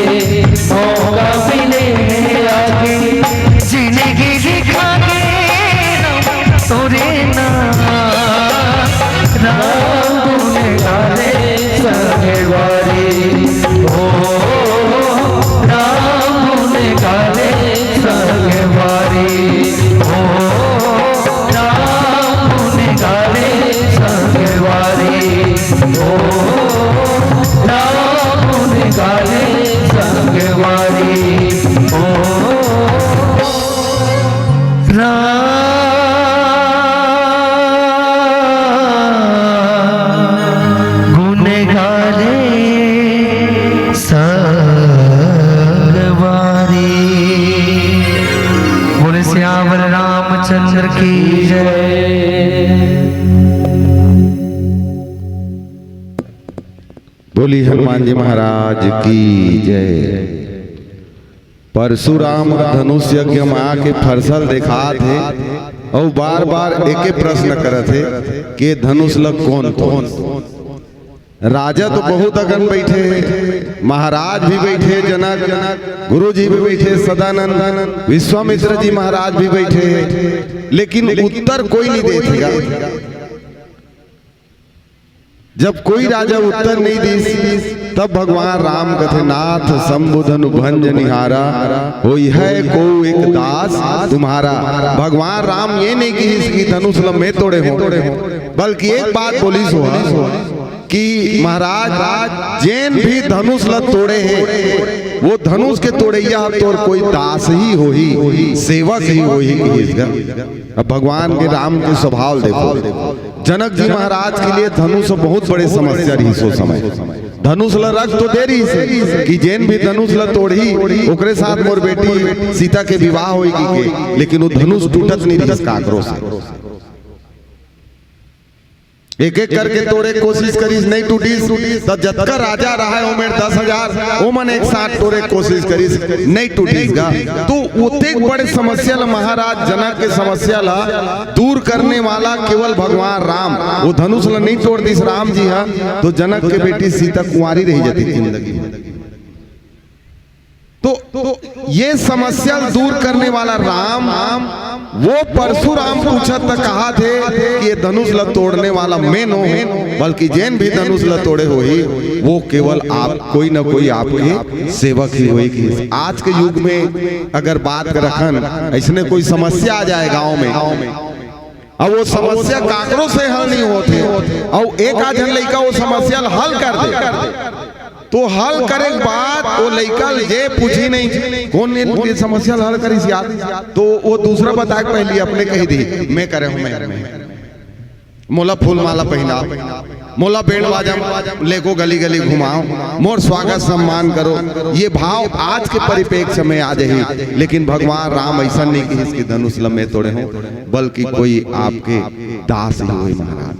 मौका मिले हे आज के। जिंदगी लिखांगे हम तोरे नाम। राम गुण गावे संगवारी, ओ राम गुण गावे संगवारी, ओ राम गुण गावे संगवारी, ओ राम गुण गावे संगवारी, ओ राम गुण गावे संगवारी। बोले सियावर रामचंद्र की जय। बोली हनुमान जी महाराज की जय। परशुराम धनुष यज्ञ में आके फरसल देखात हे अउ बार-बार एके प्रश्न करत हे के धनुष ल कोन तोड़ही? राजा तो बहुत अकन बइठे हे, महाराज भी बइठे, जनक, गुरु जी भी बइठे, सदानंद, विश्वामित्र जी महाराज भी बइठे हे, लेकिन उत्तर कोई नइ देत हे गा। जब कोई राजा उत्तर नइ दिस, तब भगवान राम कथे, "नाथ शंभु धनु भंजनिहारा, होइहै कोउ एक दास तुम्हारा।" भगवान राम ये नइ किहिस कि धनुष ल मैं तोड़े हों, बल्कि एक बात बोलिस हों कि महाराज, जेन भी धनुष ल तोड़े हे, वो धनुष के तोड़इया ह तोर कोई दास ही होही, सेवक ही होही किहिस गा। अब भगवान के राम के स्वभाव देखो, जनक जी महाराज के लिए धनुष बहुत बड़े समस्या रहिस ओ समय। धनुष ल रख तो दे रहिस कि जेन भी धनुष ल तोड़ही, ओकरे साथ मोर बेटी सीता के विवाह होही कहिके, लेकिन वो धनुष टूटत नइ रहिस काकरो से। एक-एक करके तोड़े कोशिश करिस, नइ टूटिस। त जतका राजा रहय, ओमेर दस हजार, ओमन एक साथ तोड़े कोशिश करिस, नइ टूटिस गा। तो ओतेक बड़े समस्या ल, महाराज जनक के समस्या ल दूर करने वाला केवल भगवान राम। वो धनुष ल नइ तोड़ दिस राम जी ह, तो जनक के बेटी सीता कुंवारी रहि जातिस जिंदगी भर। तो, तो ये समस्या ल दूर करने वाला राम, वो परशुराम पूछत त कहत हे कि ये धनुष ल तोड़ने वाला मैं नोहूं, बल्कि जेन भी धनुष ल तोड़े होही, वो केवल आप, कोई न कोई आपके सेवक ही होही। आज के युग में अगर बात रखन, अइसने कोई समस्या आ जाय गांव में, अउ वो समस्या काकरो से हल नइ होत हे, अउ एक आध झन लइका वो समस्या ल हल कर दे, तो हल करे के बाद वो लइका ल जे पूछही नहीं, "कोन ये समस्या ल हल करिस यार?" तो वो दूसरा बताय के पहिली अपने कहि दिही, "मैं करे हों, मैं, मैं।" मोला फूल माला पहिनाव, मोला बैंड बाजा लेगो गली गली घुमाव, मोर स्वागत सम्मान करो। ये भाव आज के परिप्रेक्ष्य में आ जाही, लेकिन भगवान राम अइसन नइ किहिस कि धनुष ल मैं तोड़े हों, बल्कि कोई आपके दास ही होही महाराज।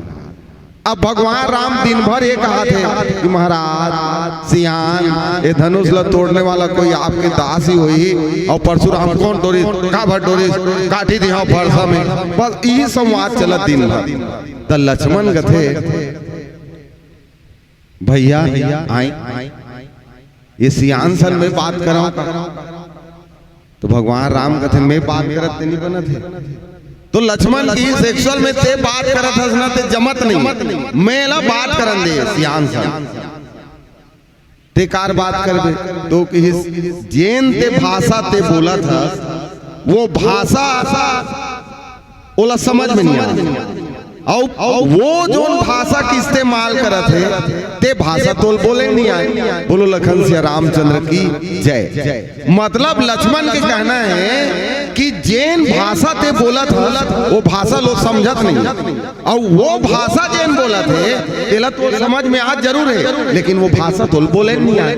अब भगवान राम दिन भर ये कहत हे कि महाराज सियान, ये धनुष ल तोड़ने वाला कोई आपके दास ही होही। अउ परशुराम कोन डोरिस, काबर डोरिस, काटी दिहा फरसा में। बस इही संवाद चलत दिन भर। त लक्ष्मण कथे, "भइया, आंय, ये सियान सन में बात करंव।" तो भगवान राम कथे, "मैं बात करत ते नइ बनत हे।" तो लक्ष्मण कहिस, "Actual में ते बात करत हस ना, ते जमत नइ हे। मैं ला बात करन दे, सियान सन।" ते कार बात करबे? तो कहिस, "जेन ते भाषा ते बोलत हस, वो भाषा ओला समझ में नइ आय।" अउ वो जोन भाषा के इस्तेमाल करत हे, ते भाषा तोल बोले नहीं आए। बोलो लखन सिया रामचंद्र की जय। मतलब लक्ष्मण के कहना है कि जेन भाषा ते बोलत हस, वो भाषा लोग समझत नहीं। अउ वो भाषा जेन बोलत हे, तेला तो समझ में आज जरूर है, लेकिन वो भाषा तोल बोले नहीं आए।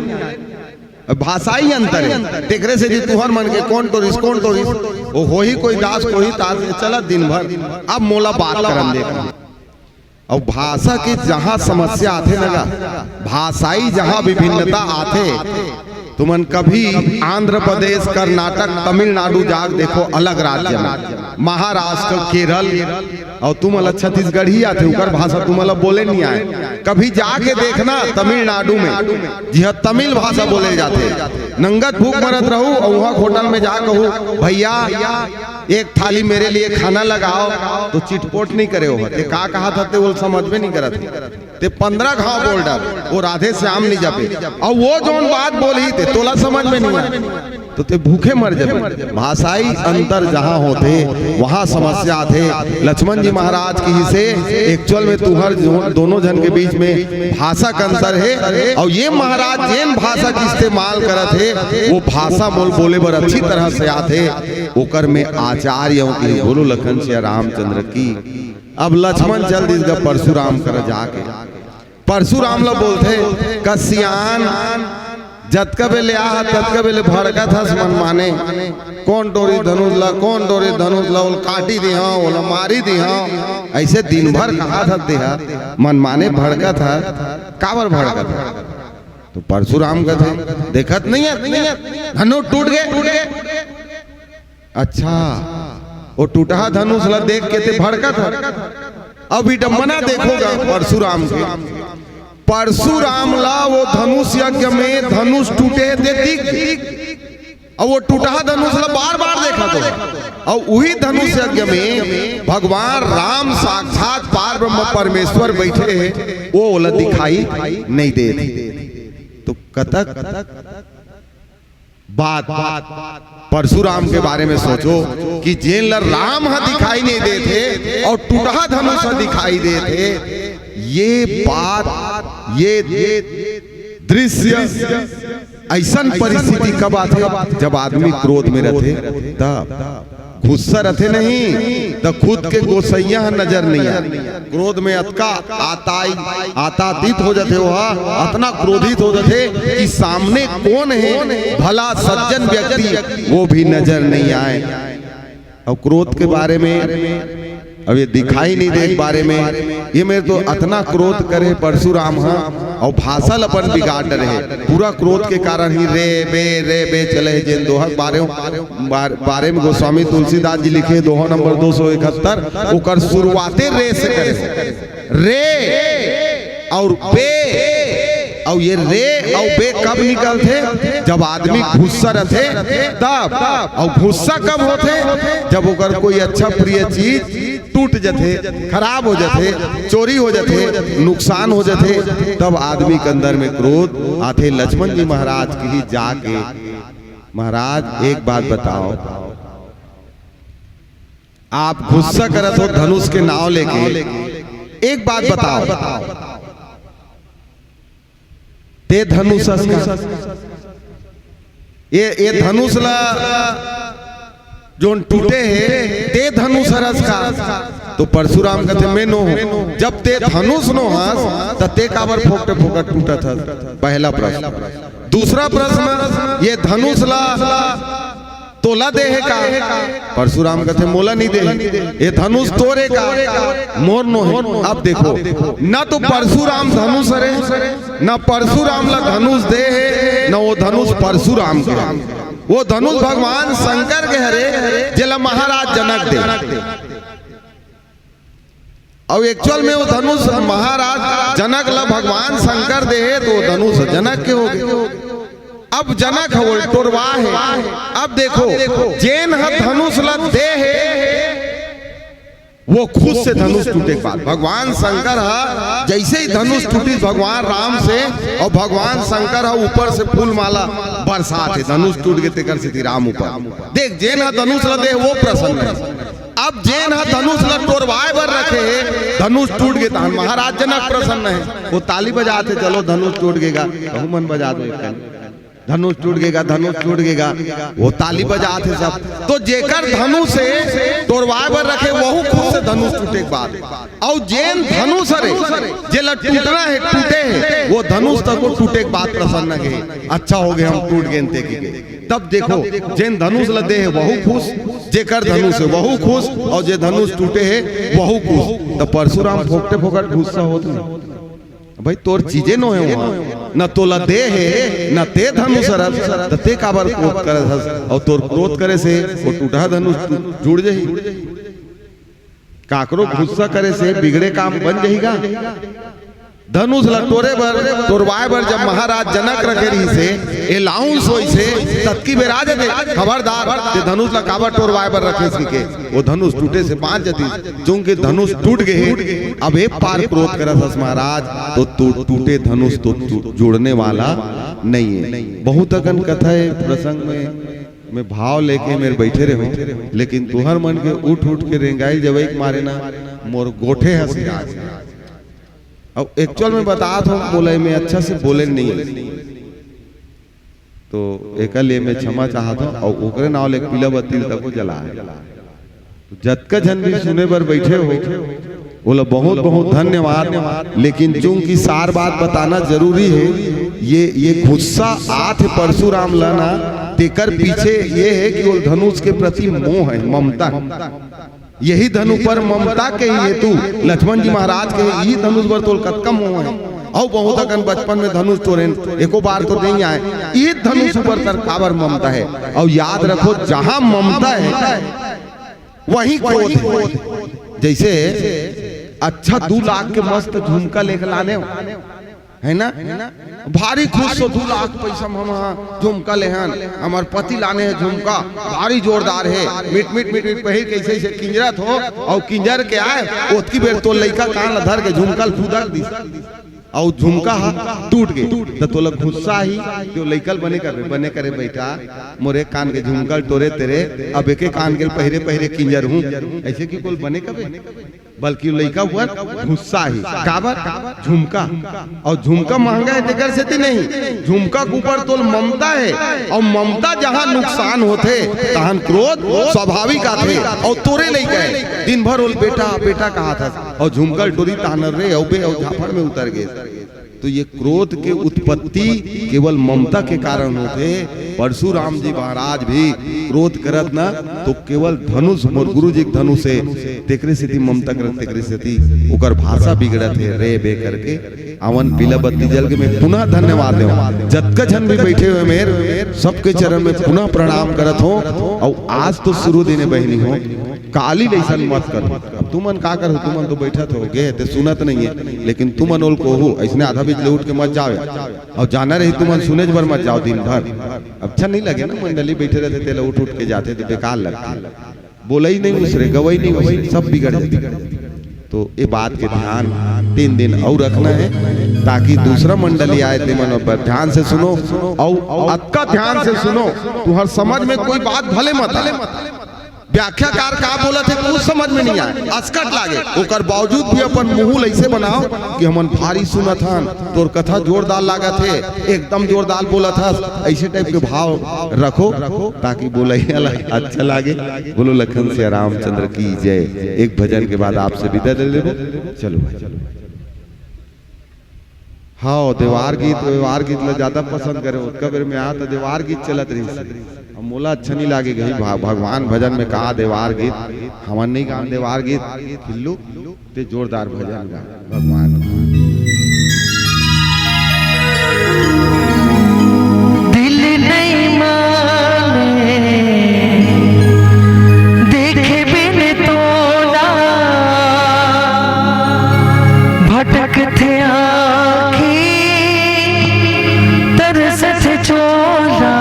भाषाई अंतर है। तेकरे से जी तुहर मन के कौन टोरिस, कौन टोरिस, वो होही कोई दास, कोई तास, चला दिन भर। अब मोला बात करन दे। अउ भाषा के जहाँ समस्या आथे ना गा, भाषाई जहाँ विभिन्नता आथे, तुमन कभी आंध्र प्रदेश, कर्नाटक, तमिलनाडु जाके देखो, अलग राज्य में, महाराष्ट्र, केरल, अउ तुमन ला छत्तीसगढ़ी आथे, ओकर भाषा तुमन ला बोले नहीं आए। कभी जाके देखना तमिलनाडु में, जिहाँ तमिल भाषा बोले जाथे, नंगत भूख मरत रहू अउ वहाँ होटल में जा कहू, "भैया, एक थाली मेरे लिए खाना लगाओ," तो चिटपोट नहीं करे हो। ते का कहा था, ते वो समझ में नहीं करत हे। ते पंद्रह घाव बोल डार, वो राधे श्याम नहीं जाबे। अउ वो जोन बात बोलही, ते तोला समझ में नहीं आए, तो ते भूखे मर जाबे। भाषाई अंतर जहाँ होथे, वहाँ समस्या आथे। लक्ष्मण जी महाराज कहिसे, एक्चुअल में तुहर जो, दोनों झन के बीच में भाषा का अंतर है। अउ ये महाराज जेन भाषा के इस्तेमाल करत हे, वो भाषा मोल बोले बर अच्छी तरह से आथे। ओकर में आचार्य हूँ कि बोलो लखन सिया रामचंद्र की। अब लक्ष्मण चल दिस गा परशुराम कर जाके। परशुराम ला बोलथे, "कसियान, जतका बेले आहा, ततका बेले भड़कत हस मनमाने। कौन टोरी धनुष ला, कौन टोरी धनुष ला, ओला काटी दिहा, ओला मारी दिहा।" ऐसे दिन भर कहा था तेहा, मनमाने भड़कत हस, काबर भड़कत हस? तो परशुराम कथे, "देखत नहीं है, धनुष टूट गए।" अच्छा, वो टूटहा धनुष ला देख के ते भड़कत हस। अब विडम्बना देखो गा परशुराम के। परशुराम ला वो धनुष यज्ञ में धनुष टूटे हे ते दिख गे। अउ वो टूटहा धनुष ला बार बार देखत हे। अउ उही धनुष यज्ञ में भगवान राम साक्षात पार ब्रह्म परमेश्वर बैठे हे, वो ओला दिखाई नहीं देत हे। तो कतक बात परशुराम के बारे में सोचो कि जेन ला राम ह दिखाई नहीं देत हे अउ टूटहा धनुष ह दिखाई देत हे। ये बात, ये दृश्य, ऐसन परिस्थिति कब आथे? जब आदमी क्रोध में रथे, तब। गुस्सा रथे नहीं, त खुद के गोसैया ह नजर नहीं आए। क्रोध में अतका आताई, आतातीत हो जाथे, वो ह अतना क्रोधित हो जाथे कि सामने कौन है, भला सज्जन व्यक्ति, वो भी नजर नहीं आए। अउ क्रोध के बारे में, अब ये दिखाई नहीं दे के बारे में, ये मेर तो अतना क्रोध करे परशुराम ह, अउ भाषा ल अपन बिगाड़ डरे हे। पूरा क्रोध के कारण ही रे बे, रे बे चले हे। जेन दोहा के बारे, बार-, बारे में गोस्वामी तुलसीदास जी लिखे, दोहा नंबर दो सौ इकहत्तर, ओकर शुरुआते रे से करे। रे अउ बे, अउ ये रे अउ बे कब निकलथे? जब आदमी गुस्सा रथे तब। अउ गुस्सा कब होथे? जब ओकर कोई अच्छा प्रिय चीज टूट जथे, खराब हो जथे, चोरी हो जथे, नुकसान हो जथे, तब आदमी के अंदर में क्रोध आथे। लक्ष्मण जी महाराज कही जाके, "महाराज, एक बात बताओ, आप गुस्सा करत हो धनुष के नाव लेके, एक बात बताओ, ते धनुष हस का? ये, ये धनुष ला जोन टूटे हे, ते धनुष हरस का?" तो परशुराम कथे, "मैं नो हूँ।" जब ते धनुष नो हस, त ते काबर फोकटे फोकट टूटत हस? पहला प्रश्न। दूसरा प्रश्न, ये धनुष ला तोला दे हे का? परशुराम कथे, "मोला नहीं दे हे।" "ये धनुष तोर हे का?" "मोर नो हे।" अब देखो, न तो परशुराम धनुष हरे, न परशुराम ला धनुष दे हे, न वो धनुष परशुराम के हे। वो धनुष भगवान शंकर के हरे, जेला महाराज जनक दे। अउ एक्चुअल में वो धनुष महाराज जनक ला भगवान शंकर दे हे, तो वो धनुष जनक के होगे। अब जनक ह वो टोरवा हे। अब देखो, जेन ह धनुष ला दे हे, वो खुद से धनुष टूटे के बाद भगवान शंकर ह जैसे ही धनुष टूटिस भगवान राम से, अउ भगवान शंकर ह ऊपर से फूल माला बरसात हे, धनुष टूट गे तेकर सेती राम ऊपर। देख, जेन ह धनुष ला दे हे, वो प्रसन्न हे। अब जेन ह धनुष ल टोरवाए बर रखे हे, धनुष टूट गे, तहन महाराज जनक प्रसन्न हे, वो ताली बजात हे, "चलो, धनुष टूट गेगा, कहूँ मन बजा दो एक कन।" धनुष टूट गेगा, धनुष टूट गेगा, वो ताली बजात हे सब। तो जेकर धनुष हे टोरवाए बर रखे, वहू खुश हे धनुष टूटे के बाद। अउ जेन धनुष हरे, जेला टूटना हे, टूटे हे, वो धनुष तको टूटे के बाद प्रसन्न गे, "अच्छा हो गे, हम टूट गेन ते के।" तब देखो, जेन धनुष ल दे हे, वहू खुश, जेकर धनुष हे, वहू खुश, अउ जे धनुष टूटे हे, वहू खुश। त परशुराम फोकटे फोकट गुस्सा होत नहीं। भाई, तोर चीजे नोहे वहाँ, न तोला दे हे, न ते धनुष रथ, त ते काबर क्रोध करत हस? अउ तोर क्रोध करे से वो टूटहा धनुष टू-, जुड़ जही। काकरो गुस्सा करे से बिगड़े काम बन जही गा? धनुष ला टोरे बर, टोरवाए बर जब महाराज जनक रखे रहिस हे, अनाउंस होइस हे, ततकी बेरा जथे, "खबरदार, ते धनुष ला काबर टोरवाए बर रखे?" कहिके। वो धनुष टूटे से बाँच जतिस, चूंकि धनुष टूट गे हे। अब ए पार क्रोध करत हस महाराज, तो टू-, टूटे धनुष तो टू-, जुड़ने वाला नहीं है। बहुत अकन कथा है प्रसंग में, मैं भाव लेके मेर बैठे रहूं, लेकिन तुहर मन के उठ उठ के रेंगाई जवई के मारे ना, मोर गोठे ह सिराज। अब एक्चुअल में बतात हूं, मोला मैं अच्छा से बोले नहीं, तो एकर लिए मैं क्षमा चाहत हूं। और ओकरे नाव ले पीला बत्ती तको जला है। तो जतका झन भी सुने बर बैठे हो, ओला बहुत बहुत धन्यवाद। लेकिन चूंकि सार बात बताना जरूरी है, ये ये गुस्सा आत हे परशुराम ला ना, तेकर पीछे ये है कि वो धनुष के प्रति मोह है, ममता है। यही धनुष पर ममता के हेतु लक्ष्मण जी महाराज के, "यही धनुष बर तोल कतका मोह है, अउ बहुत अकन बचपन में धनुष टोरेन, एको बार तो नहीं आए, ये धनुष ऊपर तर काबर ममता है?" और याद रखो, जहां ममता है, वहीं क्रोध है। जैसे अच्छा दू लाख के मस्त झुमका लेके लाने हो, है ना? भारी खुश हो, "दू लाख पैसा में हम झुमका लेहन, हमर पति लाने हे झुमका, भारी जोरदार हे।" मिट मिट मिट मिट पहिर के ऐसे ऐसे किंजरत हो, और किंजर के आए, ओतकी बेर तोर लइका कान ला धर के झुमका ल फुदक दिस, और झुमका ह टूट गे, त तोला गुस्सा ही कि वो लइका ल बने करबे, "बने करे बेटा, मोर एक कान के झुमका ल टोरे तेरे, अब एके कान के पहिरे पहिरे किंजर हूँ।" ऐसे कि कोल बने कबे? बल्कि लइका ऊपर गुस्सा ही। काबर? झुमका। और झुमका महंगा है, तेकर सेती नहीं, झुमका के ऊपर तोल ममता है, और ममता जहां नुकसान होथे, तहां क्रोध स्वाभाविक आथे। और तोरे लइका है, दिन भर ओल बेटा, बेटा कहाथस, और झुमका ल टोरी तहां रे, अउ बे, अउ झापड़ में उतर गे। तो ये क्रोध के उत्पत्ति केवल ममता के कारण होथे। परशुराम जी महाराज भी क्रोध करत ना, तो केवल धनुष, मोर गुरु जी के धनुष हे, तेकरे सेती ममता करत, तेकरे सेती ओकर भाषा बिगड़त हे, रे बे करके। आवन पीला बत्ती जल के मैं पुनः धन्यवाद देवं। जतका झन भी बैठे हुए मेर, सबके चरण में पुनः प्रणाम करत हों। और आज तो शुरू दिने बहिनी हो, काली लइसन मत करो। अब तुमन का करो, तुमन तो बैठत हो, गे ते सुनत नहीं है, लेकिन तुमन ओल कोहू, ऐसने आधा बीच ले उठ के मत जाओ यार। और जाना रही तुमन सुनेच बर मत जाओ दिन भर। अच्छा नहीं लगे ना, मंडली बैठे रहते, तेला उठ उठ के जाते तो बेकार लगते। बोलई नहीं उसरे, गवई नहीं उसरे, सब बिगड़ जाते। तो ये बात के ध्यान तीन दिन और रखना है, ताकि दूसरा मंडली आए, ते मन बर ध्यान से सुनो, और अतका ध्यान से सुनो, तुहर समझ में कोई बात भले मत आए, व्याख्याकार का बोलत हे, कुछ समझ में नहीं आए, असकट लागे, ओकर बावजूद भी अपन मुंह ल ऐसे बनाओ कि हमन भारी सुनत हन, तोर कथा जोरदार लागत हे, एकदम जोरदार बोलत हस, ऐसे टाइप के भाव रखो, ताकि बोलैया ला अच्छा लागे। बोलो लखन सिया रामचंद्र की जय। एक भजन के बाद आपसे विदा ले लेबो। चलो भाई। हाँ, देवार गीत, देवार गीत ला ज्यादा पसंद करे। ओतका बेर में आ तो देवार गीत चलत रहिस। अब मोला अच्छा नहीं लागे, कही भा-, भगवान भजन में का देवार गीत, हमन नहीं गान देवार गीत। खिल्लू, ते जोरदार भजन गा भगवान। दिल नहीं माने, देखे बिन तोला, भटकथे आँखी, तरसथे चोला।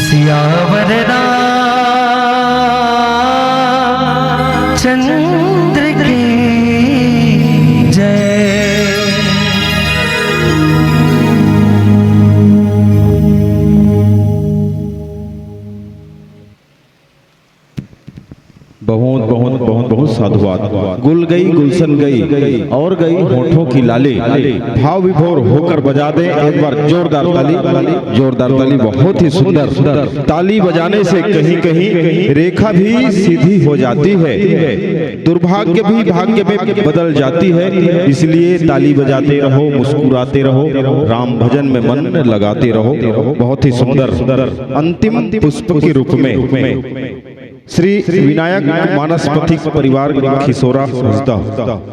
सियावर रामचंद्र की जय। बहुत बहुत बहुत बहुत साधुवाद। गुल गई गुलशन गई और गई होठों की लाली। भाव विभोर होकर बजा दें एक बार जोरदार ताली, जोरदार ताली। बहुत ही सुंदर। ताली बजाने से कहीं कहीं रेखा भी सीधी हो जाती है, दुर्भाग्य भी भाग्य में बदल जाती है। इसलिए ताली बजाते रहो, मुस्कुराते रहो, राम भजन में मन लगाते रहो। बहुत ही सुंदर। अंतिम पुष्प के रूप में श्री विनायक मानस पथिक परिवार खिसोरा हसदा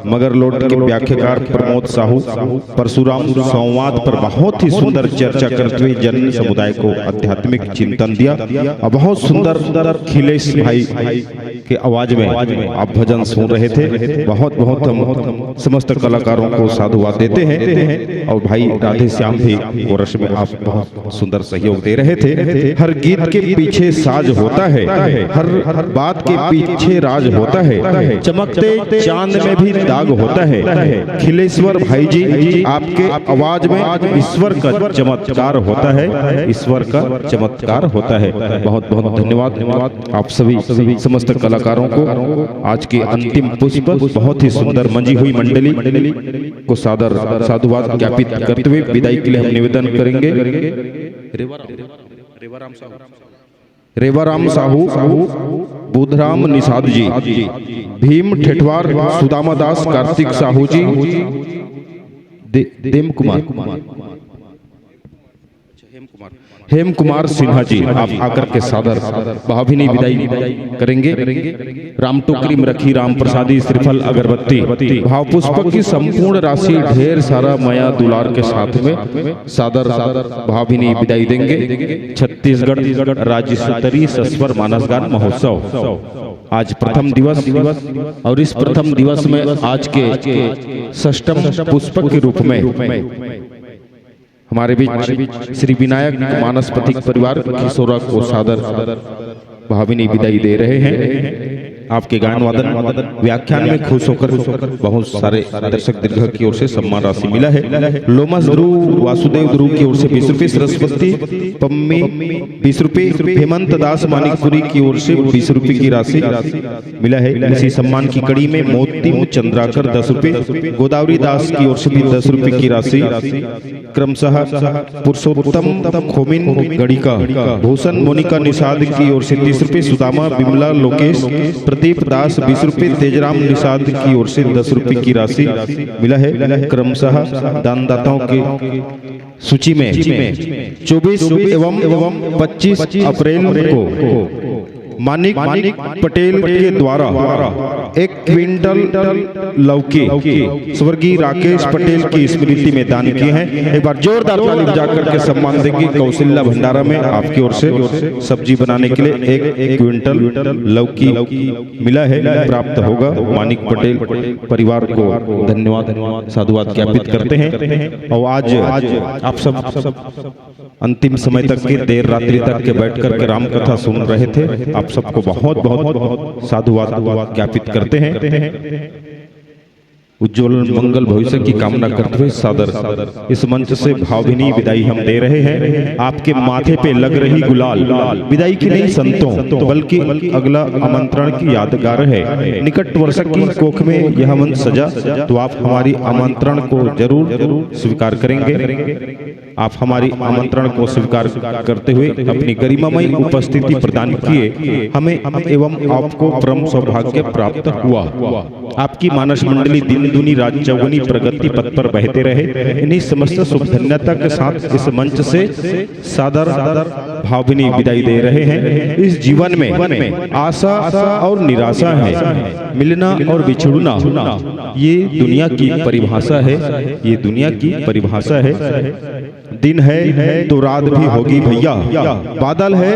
मगरलोट के व्याख्याकार प्रमोद साहू परशुराम संवाद पर बहुत ही सुंदर चर्चा करते हुए जन समुदाय को आध्यात्मिक चिंतन दिया और बहुत सुंदर खिलेश भाई के आवाज में आप भजन सुन रहे थे। बहुत बहुत हम समस्त कलाकारों को साधुवाद देते हैं और भाई राधे श्याम भी कोरस में आप बहुत सुंदर सहयोग दे रहे थे। हर गीत के पीछे साज होता है, हर बात के पीछे राज होता है, चमकते चांद में भी दाग होता है। खिलेश्वर भाई जी, आपके आवाज में ईश्वर का चमत्कार होता है, ईश्वर का चमत्कार होता है। बहुत बहुत धन्यवाद आप सभी समस्त कलाकारों को। आज के अंतिम पुष्प बहुत ही सुंदर मंजी हुई मंडली को सादर साधुवाद ज्ञापित करते हुए विदाई के लिए हम निवेदन करेंगे। रेवाराम साहू, बुधराम निषाद जी, भीम ठेठवार, सुदामा दास, कार्तिक साहू जी, दे, देम कुमार, हेम कुमार सिन्हा जी, आप आकर के सादर भावभीनी विदाई करेंगे। राम टोकरी में रखी राम प्रसादी, श्रीफल, अगरबत्ती, भाव पुष्प की संपूर्ण राशि, ढेर सारा मया दुलार के साथ में सादर भावभीनी विदाई देंगे। छत्तीसगढ़ राज्य स्तरीय सस्वर मानस गान महोत्सव आज प्रथम दिवस, और इस प्रथम दिवस में आज के षष्टम पुष्प के रूप में हमारे बीच श्री विनायक मानस पथिक परिवार खिसोरा को सादर भावभीनी विदाई दे रहे हैं। आपके गायन वादन व्याख्यान में खुश होकर बहुत सारे दर्शक दीर्घ की ओर से सम्मान राशि मिला है। लोमस ध्रुव, वासुदेव ध्रुव की ओर से बीस रुपये, सरस्वती पम्मी बीस रुपये, हेमंत दास मानिकपुरी की ओर से बीस रुपये की राशि मिला है। इसी सम्मान की कड़ी में मोतिम चंद्राकर दस रुपये, गोदावरी दास की ओर से भी दस रुपये की राशि क्रमशः पुरुषोत्तम खोमिन गणिका, भूषण मोनिका निषाद की ओर से तीस रुपये, सुदामा, विमला, लोकेश, प्रदीप दास बीस रुपये, तेजराम निषाद की ओर से दस रुपये की राशि मिला है। क्रमशः दानदाताओं की सूची में चौबीस एवं पच्चीस अप्रैल को मानिक पटेल के द्वारा एक क्विंटल लौकी स्वर्गीय राकेश पटेल की स्मृति में दान किए हैं। एक बार जोरदार ताली बजा करके सम्मान देंगे। कौशल्या भंडारा में आपकी ओर से सब्जी बनाने के लिए एक क्विंटल लौकी मिला है, प्राप्त होगा मानिक पटेल परिवार को। धन्यवाद, साधुवाद ज्ञापित करते हैं। और आज आप सब अंतिम समय तक के देर रात्रि तक के बैठ करके राम कथा सुन रहे थे। आप सबको बहुत बहुत साधुवाद ज्ञापित करते हैं। उज्जवल मंगल भविष्य की कामना करते हुए सादर इस मंच से भावभीनी विदाई हम दे रहे हैं। आपके माथे पे लग रही गुलाल विदाई की नहीं संतों, बल्कि अगला आमंत्रण की यादगार है। निकट वर्ष की कोख में यह मंच सजा, तो आप हमारी आमंत्रण को जरूर स्वीकार करेंगे। आप हमारी आमंत्रण को स्वीकार करते हुए अपनी गरिमामय उपस्थिति प्रदान किए। हमें एवं आपको परम सौभाग्य प्राप्त हुआ। आपकी मानस मंडली दिन दूनी रात चौगुनी प्रगति पथ पर बहते रहे। इन्हीं समस्त शुभ धन्यता के साथ इस मंच से सादर भावभीनी विदाई दे रहे हैं। इस जीवन में आशा और निराशा है, मिलना और बिछुड़ना, ये दुनिया की परिभाषा है, ये दुनिया की परिभाषा है। दिन है तो रात भी होगी भैया, बादल है